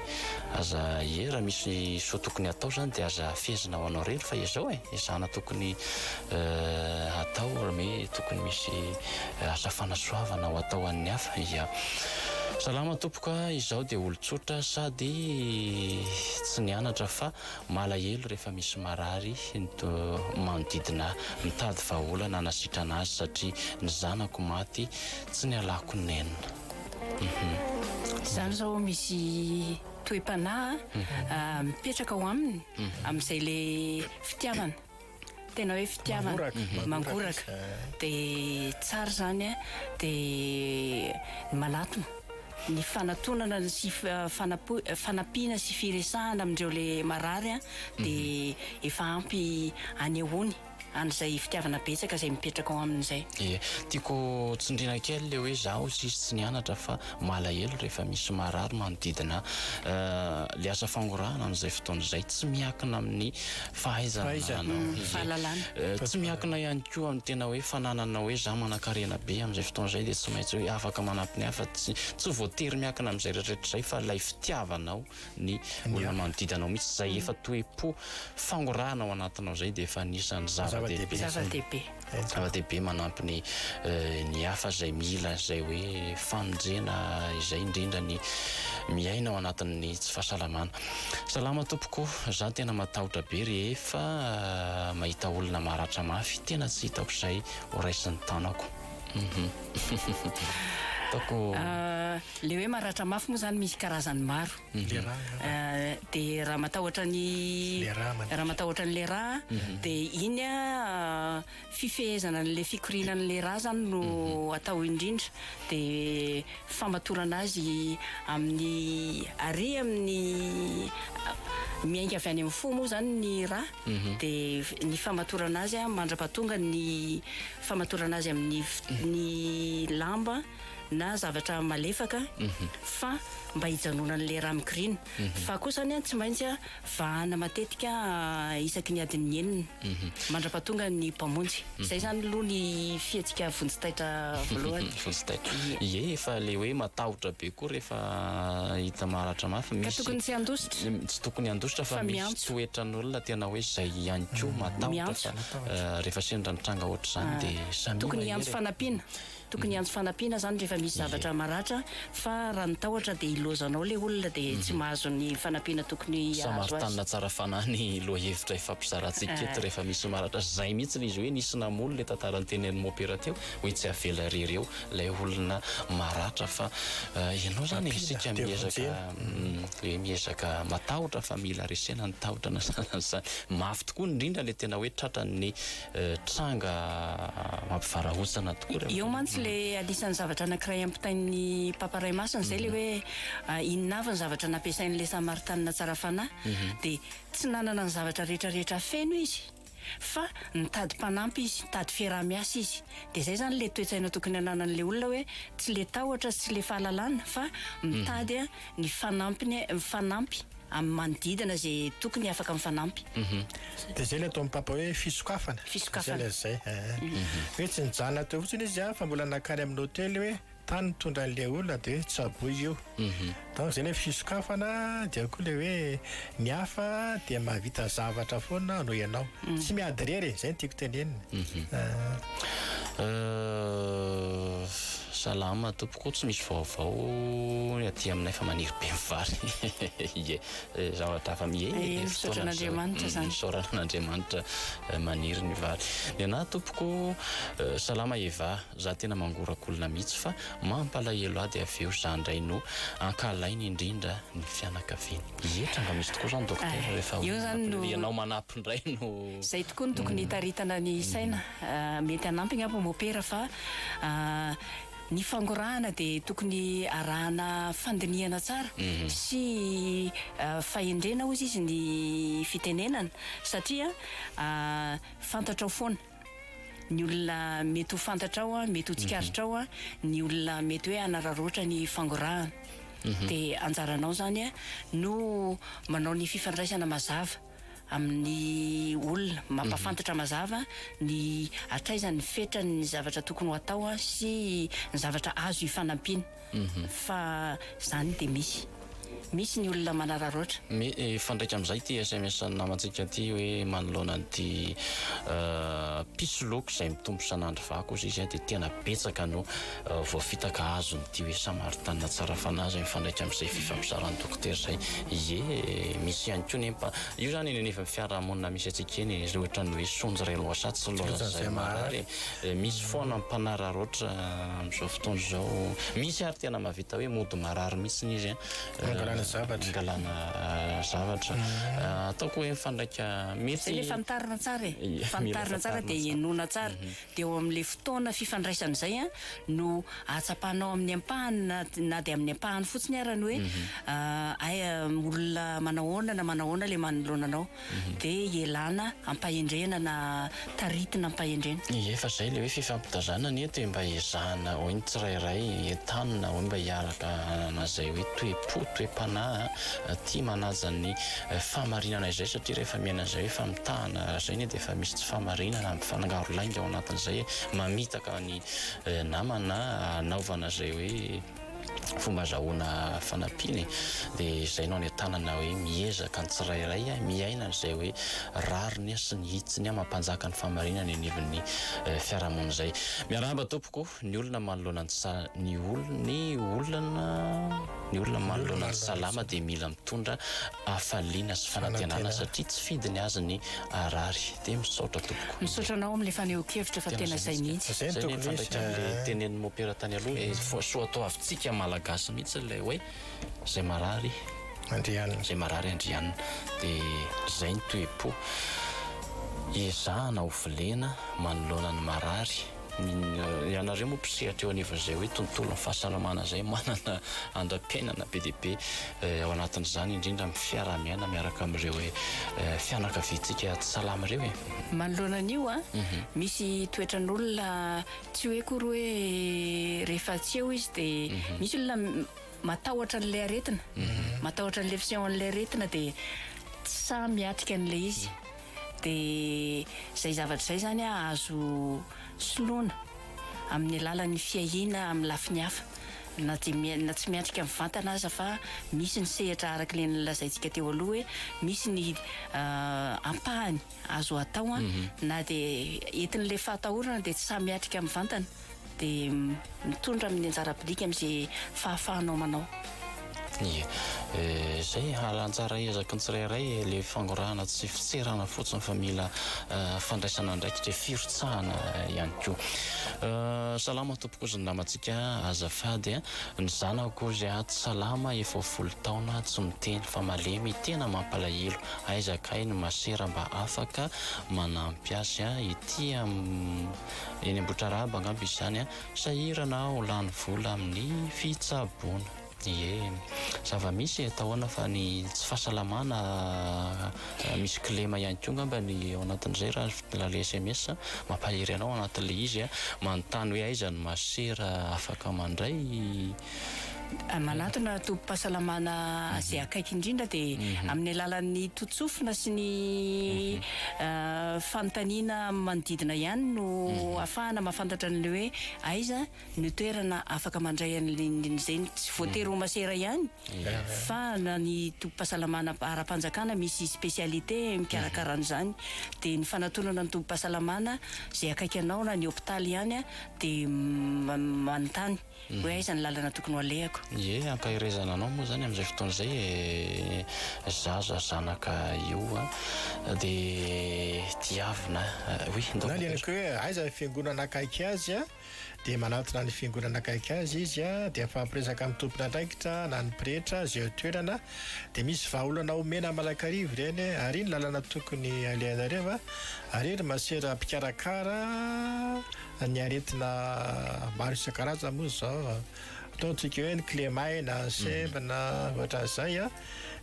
aza ie raha misy soa tokony hatao izany dia aza fehezina ho anao irery fa izao e ezahana tokony hatao raha hoe tokony misy asa fanasoavana ho atao an'ny hafa ia Salama tompoko a, izaho dia olon-tsotra sady tsy nianatra fa Malahelo rehefa misy marary ny manodidina ahy, mitady vahaolana hanasitrana azy satria ny zanako maty tsy nialako nenina.
Izany izao misy toe-panahy mipetraka ao aminy amin'izay le fitiavana. Tena hoe fitiavana mangoraka dia tsara izany a, dia ny manatona, ny fanatonana sy fanampiana sy firesahana amin'ireo le marary a, dia efa ampy anehoany an'izay fitiavana betsaka izay mipetraka ao aminy izay.
Ie, tiako tsindriana kely le hoe za hozy izy tsy nianatra fa malahelo rehefa misy marary manodidina ahy, le asa fangorahana amin'izay fotoana izay tsy miankina amin'ny Fahaizana anao. Ie.
Fahalalana.
Tsy miankina ihany koa amin'ny tena hoe fananana hoe za manankarena be amin'izay fotoana izay dia tsy maintsy hoe afaka manampy ny hafa. Tsy tsy voatery miankina amin'izay rehetrarehetra izay fa ilay fitiavanao ny olona manodidina anao mihitsy izay efa toe-po fangorahana ao anatinao izay dia efa anisan'ny zava-dehibe.
Zava-dehibe.
Zava-dehibe manampy ny ny hafa izay mila izay hoe famonjena izay indrindra ny miaina ao anatin'ny tsy fahasalamana. Salama tompoko, za tena matahotra be rehefa mahita olona maratra mafy, tena tsy hitako izay ho raisin'ny tanako. Ataoko.
Le hoe maratra mafy moa zany misy karazany maro.
Le rà
Dia raha matahotra ny
Le rà mandeha.
raha matahotra an'le rà dia iny a fifehezana an'le fikorianan'le rà zany no atao indrindra dia famatorana azy amin'ny ary amin'ny miainga avy any amin'ny fo moa zany ny rà dia ny famatorana azy a mandra-pahatonga ny famatorana azy amin'ny ny lamba na zavatra malefaka fa mba hijanonan'ilay rà mikoriana. Fa kosa anie tsy maintsy vahana matetika isaky ny adin'ny enina mandra-pahatonga ny mpamonjy. Izay izany aloha ny fihetsika vonjy taitra voalohany.
Vonjy taitra. Ie, efa ilay hoe matahotra be koa rehefa hita maratra mafy.
Ka tokony tsy handositra.
Tsy tokony handositra fa misy toetran'olona tena hoe izay ihany koa matahotra fa rehefa sendra ny tranga ohatr'izany dia samia
Tokony hiantso fanampiana. Tokony hiantso fanampiana zany rehefa misy zavatra maratra fa raha ny tahotra dia ilaozanao le olona dia tsy mahazo ny fanampiana tokony hahazo azy.
Samaritanina tsara fanahy ny lohahevitra ifampizarantsika eto rehefa misy maratra. Zay mihitsy le izy hoe nisy namono le tantara notenenin'i Mopera teo hoe tsy avela irery eo ilay olona maratra fa ianao zany e, isika miezaka hoe miezaka matahotra fa mila resena ny tahotra na sahala an'izany. Mafy tokoa indrindra le tena hoe tratran'ny Tranga mampivarahontsana tokoa rehefa.
Eo mantsy le anisan'ny zavatra anankiray ampitain'ny Papa Ray Masina izay le hoe inona avy ny zavatra nampiasain'ilay Samaritanina tsara fanahy dia tsy nanana ny zavatra rehetra rehetra feno izy fa nitady mpanampy izy, nitady fiaraha-miasa izy. Dia izay izany le toe-tsaina tokony hananan'ilay olona hoe tsy le tahotra sy tsy le fahalalana fa mitady ny fanampiny, mifanampy amin'ny manodidina izay tokony afaka mifanampy.
Dia izay ilay ataon'ny Papa hoe fisokafana.
Fisokafana.
Izay ilay izay. Hoe tsy nijanona teo fotsiny izy fa mbola nankany amin'ny hotely hoe. Tany mitondra an'ilay olona dia hoe tsaboy io. Donc izay ilay fisokafana dia koa ilay hoe ny hafa dia mahavita zavatra foana noho ianao. Tsy miady irery e, izay no tiako tenenina.
Salama tompoko, tsy misy vaovao ny aty aminay fa maniry be ny vary. Ie, zavatra hafa mi-
ie, Misaotra an'Andriamanitra izany.
Misaorana an'Andriamanitra maniry ny vary. Ny anah tompoko, salama Eva. Za tena mangoraka olona mihitsy fa mampalahelo ahy dia avy eo za ndray no ankahalaina indrindra ny fianakaviany. Ie tranga misy tokoa zany docteur rehefa
Eo zany no
ianao manampy ndray no.
Zay tokoa no tokony hitaritana ny saina. Mety hanampy angamba mopera fa ny fangorahana dia tokony arahana fandinihana tsara sy fahendrena hozy izy ny fitenenana satria fantatrao foana. ny olona mety ho fantatrao, mety ho tsikaritrao, ny olona mety hoe hanararaotra ny fangorahana. Dia anjaranao izany no manao ny fifandraisana mazava amin'ny olona, mampahafantatra mazava ny hatraiza ny fetran'ny zavatra tokony ho atao sy ny zavatra azo ifanampiana. Fa izany dia misy. Misy ny olona manararaotra.
Mifandraika amin'izay ity sms an'ny namantsika ity hoe manoloana an'ity mpisoloky izay mitombo isan'andro vaky hozy izy dia tena betsaka no voafitaka azon'ity hoe samaritanina tsara fanahy izay mifandraika amin'izay fifampizaran'ny dokotera izay. Ie, misy ihany koa nefa io izany eny anivon'ny fiarahamonina misy antsika eny e, ohatran'ny hoe sonjy iray lohasaha tsy laozan'izay marary e. Misy foana mpanararaotra amin'izao fotoana izao. Misy ary tena mahavita hoe mody marary mihitsy izy an.
Angalana zavatra.
Angalana zavatra. Ataoko hoe mifandraika mety.
Zay le fantarina tsara e. Fantarina tsara dia henoina tsara. Dia eo amin'ilay fotoana fifandraisana izay an no ahatsapanao amin'ny ampahany na na dia amin'ny ampahany fotsiny ara ny hoe hay olona manao ahoana na manao ahoana ilay manoloana anao. Dia ialana am-pahendrena na taritina am-pahendrena.
Ie fa zay le hoe fifampitazana anie dia mba ezahana hoe ny tsirairay entanina hoe mba hiaraka hanana izay hoe toe-po, toe-panahy tia manaja ny fahamarinana izay satria rehefa miaina an'izay hoe famitahana izay anie dia efa misy tsy fahamarinana mifangaro lainga ao anatin'izay mamitaka ny namana hanaovana izay hoe fomba azahoana fanampiana e, dia izay no anentanana hoe miezaka ny tsirairay miaina an'izay hoe rariny sy ny hitsiny mampanjaka ny fahamarinana eny anivon'ny fiarahamonina izay. Miarahaba tompoko, ny olona manoloana ny sa ny olona ny olana ny olona manoloana ny salama dia mila mitondra hafaliana sy fanantenana satria tsy fidiny azy ny harary. Dia misaotra tompoko.
Misaotra anao amin'ilay fanehoan-kevitra fa tena izay mihitsy.
Zay no mifandraika amin'ilay tenenin'i Mopera tany aloha hoe soatoavintsika Malagasy mihitsy ilay hoe izay marary
andrianina,
izay marary andrianina. Dia izay ny toe-po ezahana ho volena manoloana ny marary. Ianareo moa mpisehatra eo anivon'izay hoe tontolon'ny fahasalamana izay manana andram-piainana be dia be ao anatin'izany indrindra amin'ny fiaraha-miaina miaraka amin'ireo hoe fianakaviantsika tsy salama ireo e.
Manoloana an'io an, misy toetran'olona tsy hoe akory hoe rehefa tsy eo izy dia misy olona matahotra an'ilay aretina, matahotra an'ilay fisehoan'ilay aretina dia tsy sahy miatrika an'ilay izy. Dia izay zavatra izay izany azo soloina amin'ny alalan'ny fiahiana amin'ny lafiny hafa, na dia na tsy miatrika mivantana aza fa misy ny sehatra araka ilay nolazaintsika teo aloha hoe misy ny ampahany azo atao na dia entin'ilay fahatahorana dia tsy sahy miatrika mivantana. Dia mitondra amin'ny anjara biriky amin'izay fahafahanao manao.
Ie. Izay, ary anjara ezaky ny tsirairay e, ilay fangorahana tsy fitserana fotsiny fa mila fandraisana andraikitra e, firotsahana ihany koa. Salama tompoko ozy ny namantsika, azafady a, ny zanako ozy a, tsy salama efa ho folo taona, tsy miteny fa malemy, tena mampalahelo, aiza kay ny masera mba afaka manampy azy a, ety am. Eny Ambohitrarahaba angamba izy izany an! Sahirana aho lany vola amin'ny fitsaboana. Ie, zava-misy e, atahoana fa ny tsy fahasalamana misy kilema ihany koa angamba ny ao anatin'izay raha ilay sms mampahery anao ao anatin'ilay izy an, manontany hoe aiza ny masera afaka mandray.
Manatona tobim-pahasalamana izay akaiky indrindra dia amin'ny alalan'ny totsofina sy ny fanontaniana manodidina ihany no ahafahana mahafantatra an'ilay hoe aiza no toerana afaka mandray an'izay, tsy voatery ho masera ihany fa na ny tobim-pahasalamana ara-panjakana misy spécialité mikarakara an'izany dia ny fanatonana ny tobim-pahasalamana izay akaiky anao na ny hopitaly ihany dia manontany hoe aiza ny lalana tokony ho alehako.
Ie, ankaherezana anao moa izany amin'izay fotoana izay e, zaza zanaka io a, dia tiavina, oui, ndao
Na liana koa hoe aiza ny fiangonana akaiky azy a, dia manatona ny fiangonana akaiky azy izy a, dia mifampiresaka amin'ny tompon'andraikitra na ny pretra izay eo an-toerana, dia misy vahaolana omena malakariva ireny hoe ary ny lalana tokony alehanareo a, ary ry masera mpikarakara Ny aretina maro isan-karazany moa izao, ataontsika hoe ny kilemaina, ny sembina, ohatran'izay an,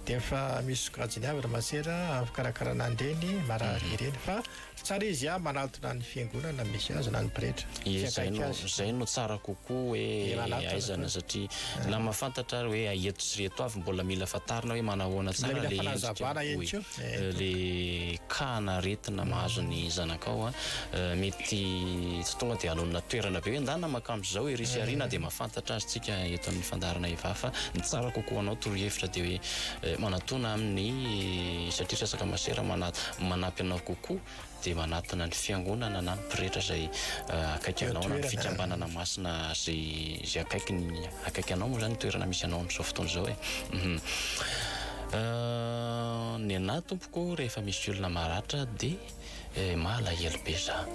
dia efa misy sokajiny avy ry masera amin'ny fikarakarana an'ireny marary ireny fa tsara izy an manatona ny fiangonana misy azy na ny pretra
Ie,
sy
zay
akaiky
no
azy.
zay no tsara kokoa hoe
Dia manatona
aizana
koa.
satria na mahafantatra ary hoe eto sy reto avy mbola mila fantarina hoe manahoana
Mbola
tsara
mila
le endrika
fanazavana ihany
oui.
koa. Eh,
Le cas an'aretina mahazo ny zanakao a, mety tsy tonga dia hanonona toerana be hoe ndana makamo izao ery sy ary na dia mahafantatra azy tsika eto amin'ny fandaharana Eva fa ny tsara kokoa anao torohevitra dia hoe manatona amin'ny satria resaka masera manampy anao kokoa dia manatona ny fiangonana na ny pretra izay akaiky anao na ny fikambanana masina izay izay akaiky ny akaiky anao moa izany ny toerana misy anao amin'izao fotoana izao e. Ny anah tompoko rehefa misy olona maratra dia malahelo be za.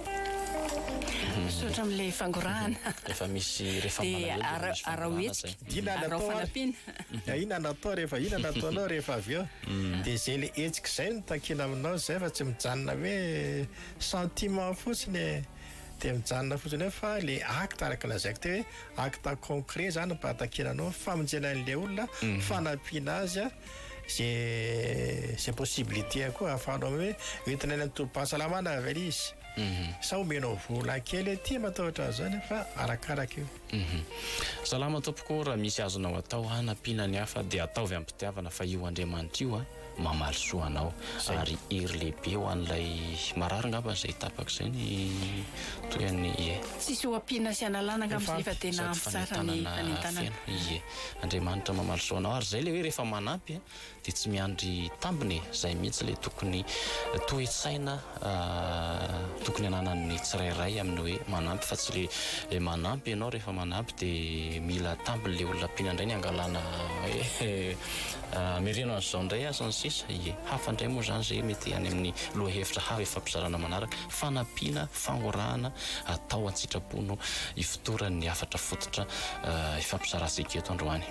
Misaotra amin'ilay fangorahana.
Rehefa misy rehefa
Dia
malahelo dia misy
araho
fangorahana
hetsika.
zay.
Inona
Araho
natao ary?
fanampiana.
Inona natao rehefa inona nataonao rehefa avy eo? Dia izay le hetsika izay no takiana aminao izay fa tsy mijanona hoe sentiment fotsiny e. Dia mijanona fotsiny eo fa le acte araka lazaiko teo hoe acte concret zany no mba takiana anao famonjena an'ilay olona, fanampiana azy a, ze ze possibilité koa ahafahanao hoe entina any amin'ny tobim-pahasalamana ve ilay izy sa omenao vola kely aty matahotra an'izany fa arakaraka io.
Salama tompoko, raha misy azonao atao hanampiana ny hafa dia ataovy am-pitiavana fa io Andriamanitra io mamaly soa anao ary hery lehibe ho an'ilay marary angamba izay tapaka izay ny tohin'ny ie.
Tsisy ho ampiana sy analana angamba izay fa tena
Sady
ampy tsara ny
fanentanana
fanentanana.
feno ie. Andriamanitra mamaly soa anao ary izay ilay hoe rehefa manampy dia tsy miandry tambiny e, izay mihitsy ilay tokony toe-tsaina tokony ananan'ny tsirairay amin'ny hoe manampy fa tsy le manampy ianao rehefa manampy dia mila tambiny le olona ampiana indray ny angalana hoe hamereno an'izao indray aho sy ny sisa, ie, hafa indray moa izany izay mety any amin'ny lohahevitra hafa ifampizarana manaraka, fanampiana, fangorahana atao an-tsitrapo no ifotoran'ny hafatra fototra ifampizarantsika eto androany.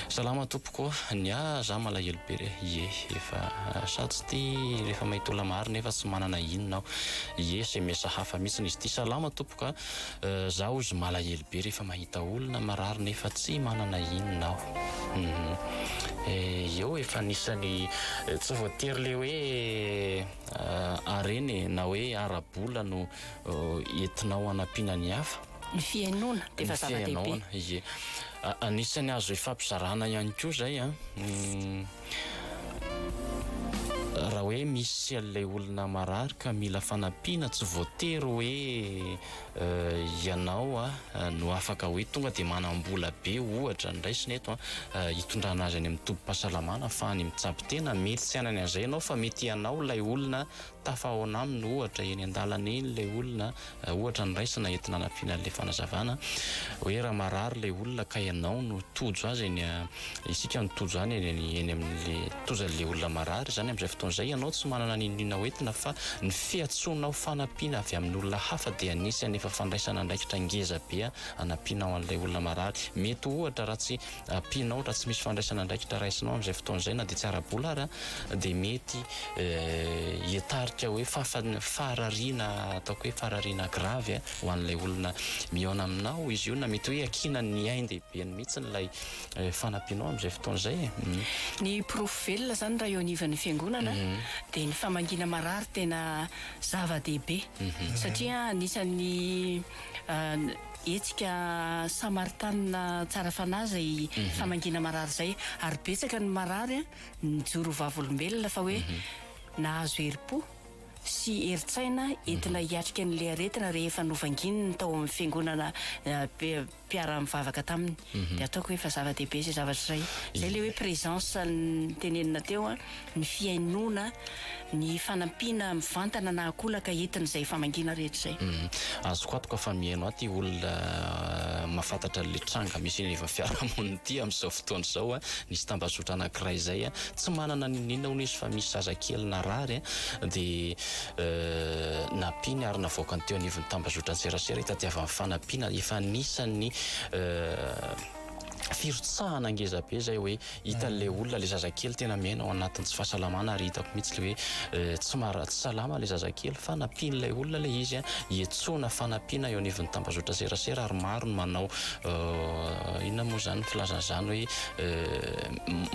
Salama tompoko ô, ny ahy za malahelo be re, ie efa sa tsy tia rehefa mahita olona marary nefa tsy manana inona aho, ie sms hafa mihitsy izy ity, salama tompoko a, za ozy malahelo be rehefa mahita olona marary nefa tsy manana inona aho, eo efa anisany tsy voatery le hoe harena e na hoe ara-bola no entinao hanampiana ny hafa.
Ny fihainoana dia efa zava-dehibe.
Ny fihainoana, ie. Anisan'ny azo ifampizarana ihany koa izay an. Raha hoe misy an'ilay olona marary ka mila fanampiana, tsy voatery hoe ianao no afaka hoe tonga dia manam-bola be ohatra ny raisina eto an, hitondrana azy any amin'ny tobim-pahasalamana ahafahany mitsabo tena. Mety tsy hanana an'izay ianao fa mety ianao ilay olona Tafahaona aminy ohatra eny an-dalana eny ilay olona, ohatra ny raisina entina hanampiana an'ilay fanazavana, hoe raha marary ilay olona ka ianao no tojo azy eny, isika no tojo any eny eny amin'ilay tojo an'ilay olona marary izany amin'izay fotoana izay ianao tsy manana n'inon'inona hoentina fa ny fiantsoanao fanampiana avy amin'ny olona hafa dia anisan'ny efa fandraisana andraikitra ngeza be hanampianao an'ilay olona marary. Mety ohatra raha tsy ampianao raha tsy misy fandraisana andraikitra raisinao amin'izay fotoana izay na dia tsy ara-bola ary dia mety hitarika hoe faharariana ataoko hoe faharariana grave ho an'ilay olona mihaona aminao izy io na mety hoe hiakiana ny ain-dehibeny mihitsy ilay fanampianao amin'izay fotoana izay e.
Ny porofo velona izany raha eo anivon'ny fiangonana dia ny famangiana marary tena zava-dehibe satria anisan'ny. hetsika samaritanina tsara fanahy izay famangiana marary izay ary betsaka ny marary nijoro ho vavolombelona fa hoe nahazo herim-po sy herin-tsaina entina hiatrika an'ilay aretina rehefa novangininy tao amin'ny fiangonana mpiara-mivavaka taminy. Dia ataoko hoe efa zava-dehibe izay zavatra izay. Izay ilay hoe présence notenenina teo, ny fihainoana, ny fanampiana mivantana na ankolaka entin'izay famangiana rehetra izay.
Azoko antoka fa mihaino ahy ity olona mahafantatra an'ilay tranga misy eny anivon'ny fiarahamonina ity amin'izao fotoana izao. Nisy tambazotra anankiray izay, tsy manana n'inon'inona hono izy fa misy zazakely narary dia nampiany ary navoakany teo anivon'ny tambazotran-tserasera hitadiavany fanampiana. Efa anisan'ny firotsahana ngeza be izay hoe hitan'ilay olona ilay zazakely tena miaina ao anatin'ny tsy fahasalamana ary hitako mihitsy ilay hoe tsy mara tsy salama ilay zazakely fa nampian'ilay olona ilay izy hiantsoana fanampiana eo anivon'ny tambazotra serasera ary maro ny manao inona moa izany filazana izany hoe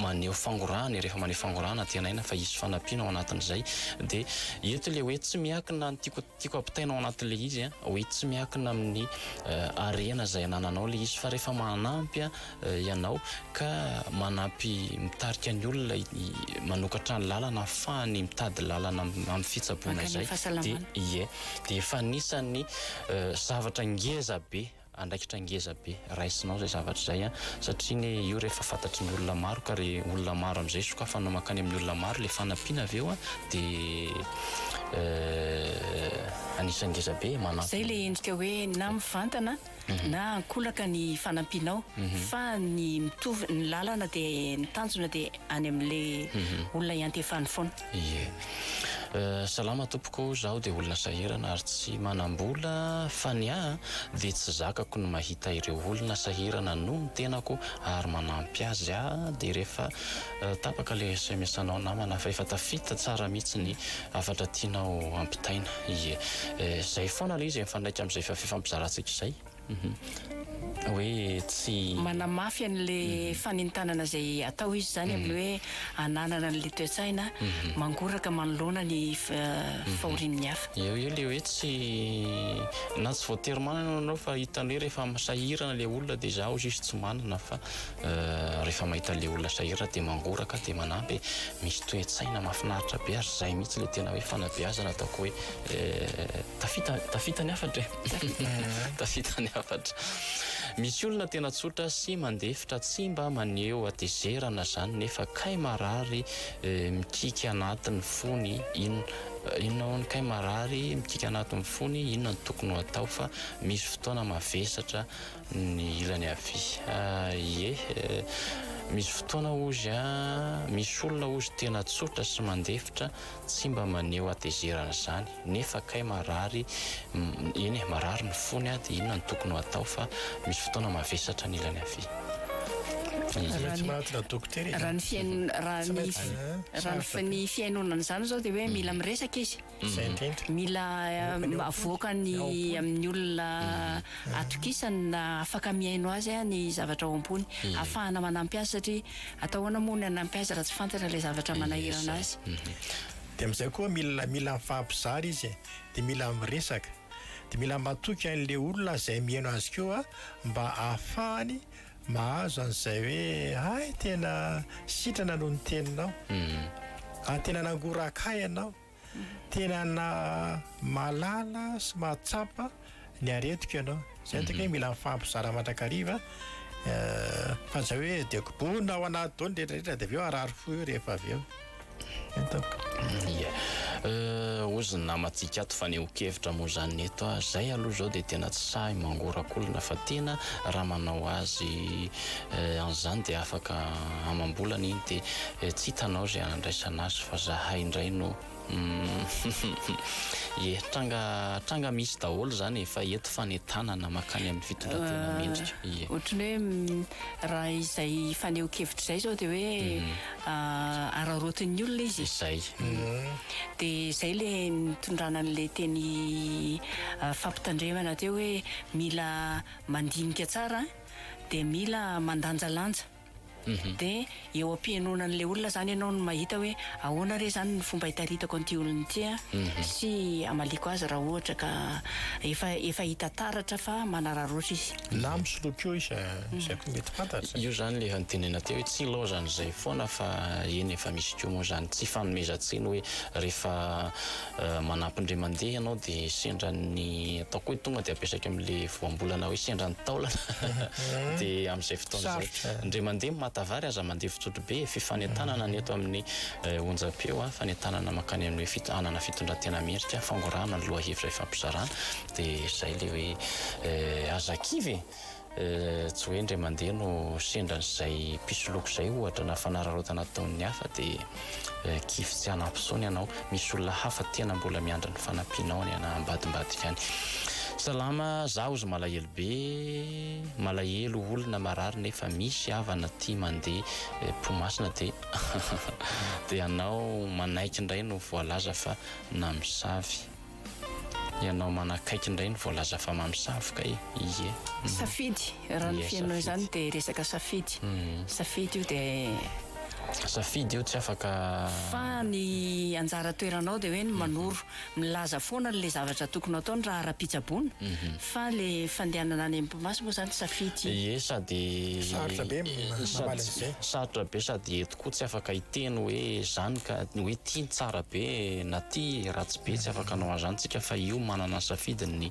maneho fangorahana e, rehefa maneho fangorahana antenaina fa hisy fanampiana ao anatin'izay dia eto ilay hoe tsy miankina ny tiako tiako ampitaina ao anatin'ilay izy a, hoe tsy miankina amin'ny harena izay anananao ilay izy fa rehefa manampy ianao ka manampy mitarika ny olona manokatra ny lalana ahafahany mitady lalana amin'ny fitsaboana izay dia ie dia efa anisan'ny zavatra ngeza be Andraikitra ngeza be raisinao izay zavatra izay an, satria anie io rehefa fantatry ny olona maro ka re olona maro amin'izay sokafanao mankany amin'ny olona maro ilay fanampiana avy eo an, dia anisan'ny ngeza be e, manampy.
Izay ilay endrika hoe na mivantana na ankolaka ny fanampianao fa ny mitovy ny lalana dia ny tanjona dia any amin'ilay olona iantefany foana.
Ie. Salama tompoko, zaho dia olona sahirana ary tsy manam-bola fa ny ahy dia tsy zakako ny mahita ireo olona sahirana noho ny tenako ary manampy azy aho dia rehefa tapaka le sms anao namana fa efa tafita tsara mihitsy ny hafatra tianao ampitaina. Ie. Zay foana le izy e, mifandraika amin'izay fifampizarantsika izay. Hoe tsy.
Manamafy an'ilay fanentanana izay atao izy izany amin'ny hoe ananana an'ilay toe-tsaina mangoraka manoloana ny fahorian'ny hafa.
Eo eo ilay hoe tsy, na tsy voatery manana ianao fa hitan'ny hoe rehefa sahirana ilay olona dia izaho hozy izy tsy manana fa rehefa mahita an'ilay olona sahirana dia mangoraka dia manampy e. Misy toe-tsaina mahafinaritra be ary izay mihitsy ilay tena hoe fanabeazana ataoko hoe Tafita, tafita ny hafatra e. Tafita ny hafatra. Misy olona tena tsotra sy mandefitra tsy mba maneho hatezerana zany nefa kay marary mikiky anaty ny fony inona inona hono kay marary mikiky anaty ny fony inona no tokony ho atao fa misy fotoana mavesatra ny ilany havia. Ie, misy fotoana hozy a, misy olona hozy tena tsotra sy mandefitra tsy mba maneho hatezerana izany nefa kay marary, eny e, marary ny fony a, dia inona no tokony ho atao fa misy fotoana mavesatra ny ilany havia.
Tsy manatona dokotera izy.
Raha ny fihaino- raha ny raha ny fihainoana an'izany izao dia hoe mila miresaka izy.
Izay indrindra.
Mila avoakany amin'ny olona atokisany na afaka mihaino azy ny zavatra ao am-pony. Ahafahana manampy azy satria atao ahoana moa ny hanampy azy raha tsy fantatra ilay zavatra manahirana azy.
Dia amin'izay koa mila mila mifampizara izy e, dia mila miresaka, dia mila matoky an'ilay olona izay mihaino azy koa mba ahafahany Mahazo an'izay hoe hay tena sitrana noho ny teninao. Ary tena nangoraka ahy ianao. Tena na mahalala sy mahatsapa ny aretiko ianao. Izay no tena hoe mila mifampizara mandrakariva fa izay hoe dia kobohina ao anaty daholo ny rehetra rehetra dia avy eo harary fo eo rehefa avy eo.
Ia. Hozy ny namantsika ato fanehoan-kevitra moa izany eto a. Zay aloha izao dia tena tsy sahy mangorak'olona fa tena raha manao azy an'izany dia afaka amam-bolana iny dia tsy hitanao izay handraisana azy fa zahay indray no Ie, tranga tranga misy daholo izany e, fa eto fanentanana mankany amin'ny fitondran-tena mendrika. Ie.
Ohatran'ny hoe raha izay fanehoan-kevitra izay izao dia hoe araraotin'ny olona izy.
Izay.
Dia izay ilay nitondrana an'ilay teny fampitandremana teo hoe mila mandinika tsara dia mila mandanjalanja. Dia eo am-pihainoana an'ilay olona izany ianao no mahita hoe ahoana re izany ny fomba hitaritako an'ity olona ity an, sy hamaliako azy raha ohatra ka efa efa hita taratra fa manararaotra izy.
Na misoloky eo izy izay koa mety fantatra.
Io izany ilay efa notenenina teo hoe tsy ilaozan'izay foana fa eny efa misy koa moa izany tsy ifanomezan-tsiny hoe rehefa Manampy indray mandeha ianao dia sendra ny ataoko hoe tonga dia ampiasaiko amin'ilay voambolana hoe sendra ny taolana dia amin'izay fotoana izay indray mandeha mimata vary aza mandevin-tsotro be e, fifanentanana ny eto amin'ny onjam-peo a, fanentanana mankany amin'ny hoe hanana fitondran-tena mendrika, fangorahana ny lohahevitra ifampizarana dia izay ilay hoe aza kivy e. Tsy hoe indray mandeha no sendra an'izay mpisoloky izay ohatra na fanararaotana ataon'ny hafa dia kivy tsy hanampy intsony ianao. Misy olona hafa tena mbola miandry ny fanampianao any ambadimbadika any. Salama, za ozy malahelo be, malahelo olona marary nefa misy havana tia mandeha po-masina dia dia anao manaiky indray no voalaza fa namosavy. Ianao manakaiky indray no voalaza fa mamosavy kay ie.
Safidy, raha ny fihainoana izany dia resaka safidy. Safidy io dia.
Safidy io tsy afaka.
Fa ny anjara toeranao dia hoe ny manoro, milaza foana an'ilay zavatra tokony ho ataony raha ara-pitsaboana, fa ilay fandehanana any amin'ny mpimasy moa izany safidy.
Ie sady.
Sarotra be mamaly an'izay.
Sarotra be sady eto koa tsy afaka hiteny hoe zany ka, hoe ty ny tsara be na ty ratsy be, tsy afaka hanao an'izany tsika fa io manana ny safidiny ny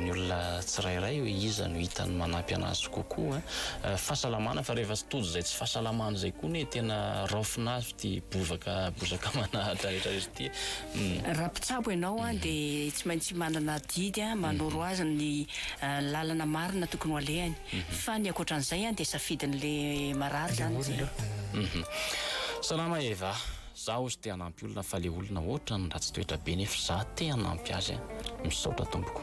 ny olona tsirairay hoe iza no hitany manampy anazy kokoa fahasalamana fa rehefa tojo izay tsy fahasalamana izay koa anie tena raofina azy ity bozaka bozaka manahatra rehetra rehetra ity e.
Raha mpitsabo ianao dia tsy maintsy manana adidy manoro azy ny lalana marina tokony ho alehany. Fa ny ankoatran'izay dia safidin'le marary zany
izay.
Salama Eva, za ozy te hanampy olona fa le olona otrany ratsy toetra be nefa za te hanampy azy a, misaotra tompoko.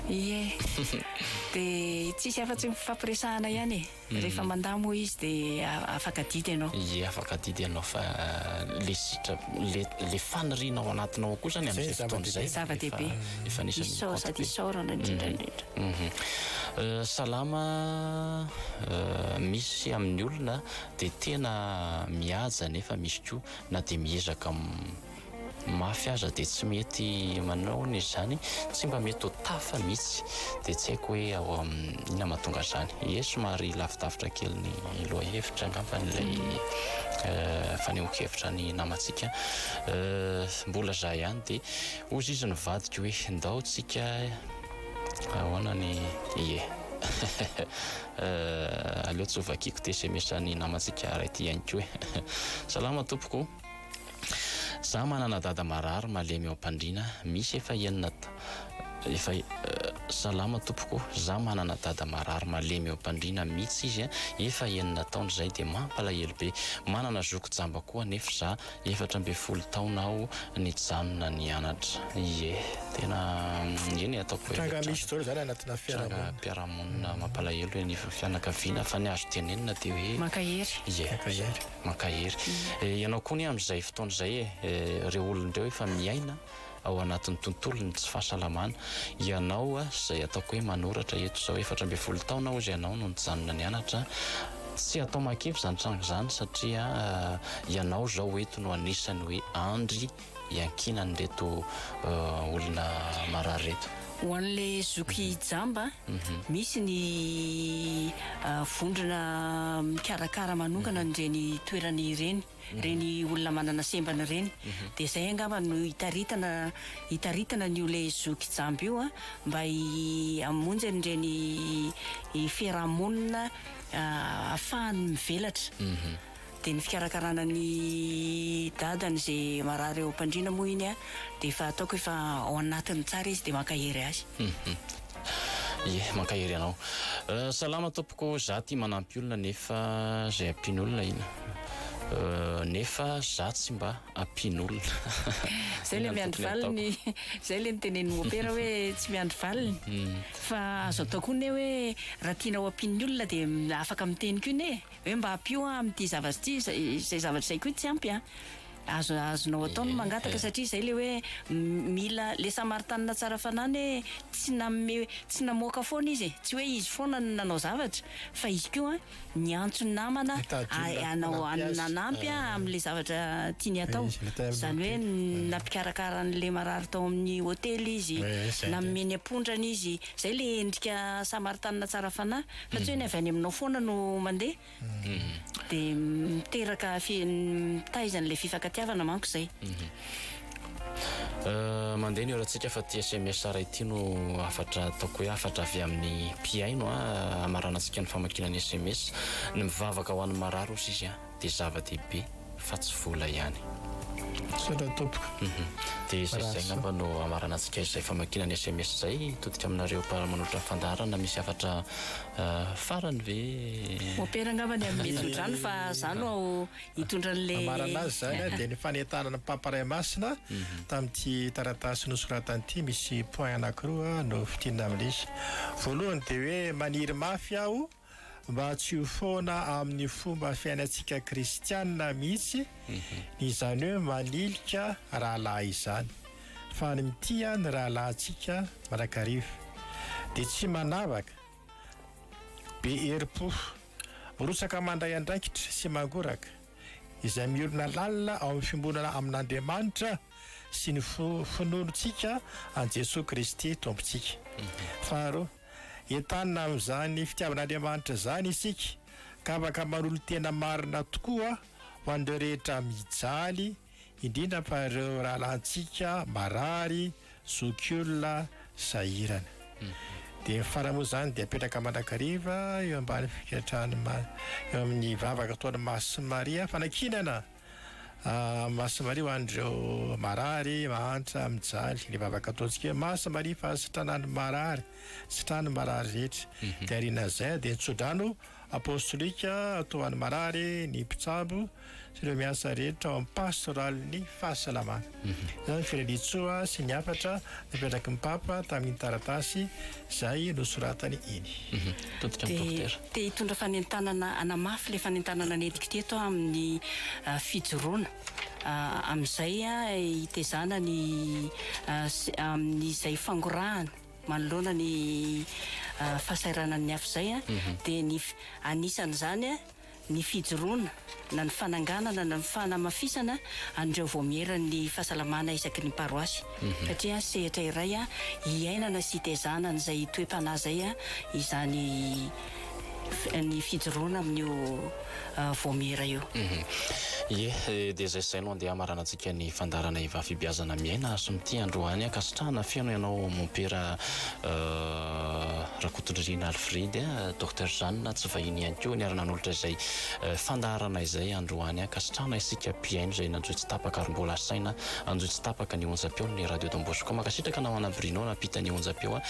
Ie, dia tsisy afa-tsy ny fifampiresahana ihany e. Rehefa mandà moa izy dia afaka adidy ianao.
Ie, afaka adidy ianao fa le sitra, le le faniriana ao anatinao ao koa zany amin'izay fotoana izay
Zava-dehibe.
efa anisan'ny
Isao
mikaonty
sady
be.
isaorana indrindra indrindra.
Salama, misy amin'ny olona dia tena mihaja nefa misy koa na dia miezaka mafy aza dia tsy mety manao ny izany, tsy mba mety ho tafa mihitsy, dia tsy haiko hoe ao inona mahatonga an'izany. Ie, somary lavidavitra kely ny lohahevitra angamba ilay fanehoan-kevitra ny namantsika. Mbola za ihany dia hozy izy nivadika hoe ndao tsika ahoana ny ie. Aleo tsy hovakiako ity sms ny namantsika iray ity ihany koa e. Salama tompoko. Za manana dada marary malemy eo ampandriana misy efa enina efa salama tompoko za manana dada marary malemy eo ampandriana mitsy izy efa enina taona izay de mampalahelo be manana zoky jamba koa nefa za 14 taona aho nijanona nianatra ie tena eny e ataoko hoe
Tranga misy daholo zany anatina fiarahamonina.
Trangam-piarahamonina mampalahelo eny anivon'ny fianakaviana fa ny azo tenenina de hoe
Mankahery.
Ie.
Mankahery.
Mankahery. Ianao koa anie amin'izay fotoana izay e, ireo olona ireo efa miaina ao anatin'ny tontolon'ny tsy fahasalamana. Ianao izay ataoko hoe manoratra eto izao, 14 taona hozy ianao no nijanona nianatra. Tsy atao mahakivy izany tranga izany satria ianao izao eto no anisan'ny hoe andry iankinan'ireto olona marary ireto.
Ho an'ilay zoky jamba, misy ny vondrona mikarakara manokana an'ireny toerana ireny, ireny olona manana sembana ireny. Dia izay angamba no itaritana itaritana an'io ilay zoky jamba io mba hamonjy an'ireny fiaraha-monina ahafahany mivelatra. Dia ny fikarakarana ny dadany izay marary eo am-pandriana moa iny dia efa ataoko efa ao anatiny tsara izy dia mankahery azy.
Ie, mankahery anao. Salama tompoko, za tia manampy olona nefa zay ampian'olona ina nefa za tsy mba ampian'olona.
Zay le miandry valiny, zay le notenenin'i mopera hoe tsy miandry valiny. Fa azo atao koa ne hoe raha tianao ampian'ny olona dia afaka miteny koa ne. Hoe mba ampio aho amin'ity zavatra ity, izay zavatra izay koa tsy ampy an. Azo azonao atao ny mangataka satria izay ilay hoe mila ilay samaritanina tsara fanahy anie tsy nanome tsy namoaka foana izy e, tsy hoe izy foana no nanao zavatra fa izy koa niantso ny namana
Nitady olona
hanao
hanampy azy.
nanampy amin'ilay zavatra tiany hatao.
Izy ilay tena
Izany hoe nampikarakara an'ilay marary tao amin'ny hotely izy,
Eh, izay
nanome ny ampondrany izy. Izay ilay endrika samaritanina tsara fanahy fa tsy hoe ny avy any aminao foana no mandeha. Dia miteraka fi- mitaiza an'ilay fifankatiavana manko izay.
Mandeha ny orantsika fa ity sms iray ity no hafatra ataoko hoe hafatra avy amin'ny mpihaino a, hamaranantsika ny famakiana ny sms. Ny mivavaka ho an'ny marary hozy izy a, dia zava-dehibe fa tsy vola ihany.
Misaotra tompoko.
Dia izay izay angamba no hamaranantsika izay famakiana ny sms izay. Hitodika aminareo mpanolo-manolotra ny fandaharana misy hafatra farany ve?
Mompera angamba ny hanome tsodrano fa za no hitondra an'le.
Hamarana azy izany dia ny fanentanana ny Papa Ray Masina tamin'ity taratasy nosoratany ity misy point anankiroa no fintinina amin'ilay izy. Voalohany dia hoe maniry mafy aho mba tsy ho foana amin'ny fomba fiainantsika kristiana mihitsy ny izany hoe manilika rahalahy izany fa ny mitia ny rahalahintsika mandrakariva dia tsy manavaka, be herim-po, mirotsaka mandray andraikitra sy mangoraka, izay miorina lalina ao amin'ny fiombonana amin'Andriamanitra sy ny finoantsika an'i Jesoa Kristy Tompontsika. Faharoa, entanina amin'izany fitiavan'Andriamanitra izany isika ka afaka manolo-tena marina tokoa ho an'ireo rehetra mijaly, indrindra fa ireo rahalahintsika marary, zokiolona, sahirana. Dia ny farany moa izany dia apetraka mandrakariva eo ambany fikatrahany eo amin'ny vavaka ataon'i Masina Maria, fanankinana Masina Maria ho an'ireo marary, mahantra, mijaly. Ilay vavaka ataontsika hoe Masina Maria fahasitranan'ny marary, sitrano ny marary rehetra. Dia aorianan'izay dia ny tsodrano Apostolika atao an'ny marary, ny mpitsabo sy ireo miasa rehetra ao amin'ny pastoralin'ny fahasalamana. Izany ny firariantsoa sy ny hafatra napetraky ny Papa tamin'iny taratasy izay nosoratany iny.
Todika amin'ny
Dia
dokotera.
te hitondra fanentanana hanamafy ilay fanentanana nentiko teto aho amin'ny fijoroana amin'izay hitezana ny amin'izay fangorahana Manoloana ny fahasahiranan'ny hafa izay dia ny anisan'izany ny fijoroana na ny fananganana na ny fanamafisana an'ireo vaomieran'ny fahasalamana isaky ny paroasy satria sehatra iray iainana sy itezana an'izay toe-panahy izay izany ny fijoroana amin'io vaomiera io.
Ie, dia izay sy izay no andeha hamaranantsika ny fandaharana Eva Fibeazana Miaina sy Mitia androany. Ankasitrahana feno ianao Mompera Rakotondririna Alfred, Docteur Jeanne tsy vahiny ihany koa niara-nanolotra izay fandaharana izay androany. Ankasitrahana isika mpihaino izay nanjohy tsy tapaka ary mbola asaina hanjohy tsy tapaka ny onjam-peon'ny Radio Don Bosco. Mankasitraka namana Bruno nampita ny onjam-peo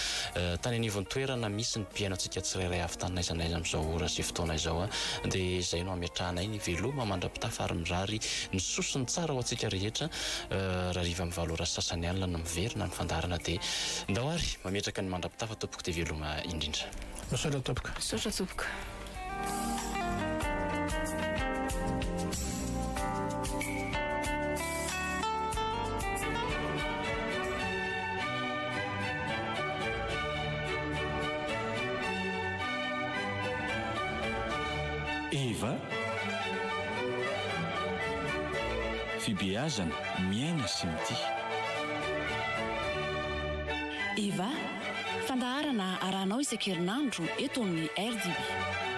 tany anivon'ny toerana misy ny mpihaino antsika tsirairay avy tany n'aiza n'aiza amin'izao ora sy fotoana izao. Dia izay no ametrahanay ny veloma mandra-pitafa ary mirary ny soa sy ny tsara ho antsika rehetra. Rahariva amin'ny valo ora sy sasany alina no miverina ny fandaharana dia ndao ary mametraka ny mandra-pitafa tompoko dia veloma indrindra.
Misaotra tompoko.
Misaotra tompoko.
Eva, Fibeazana miaina sy mitia.
Eva, fandaharana arahanao isan-kerinandro eto amin'ny RDB.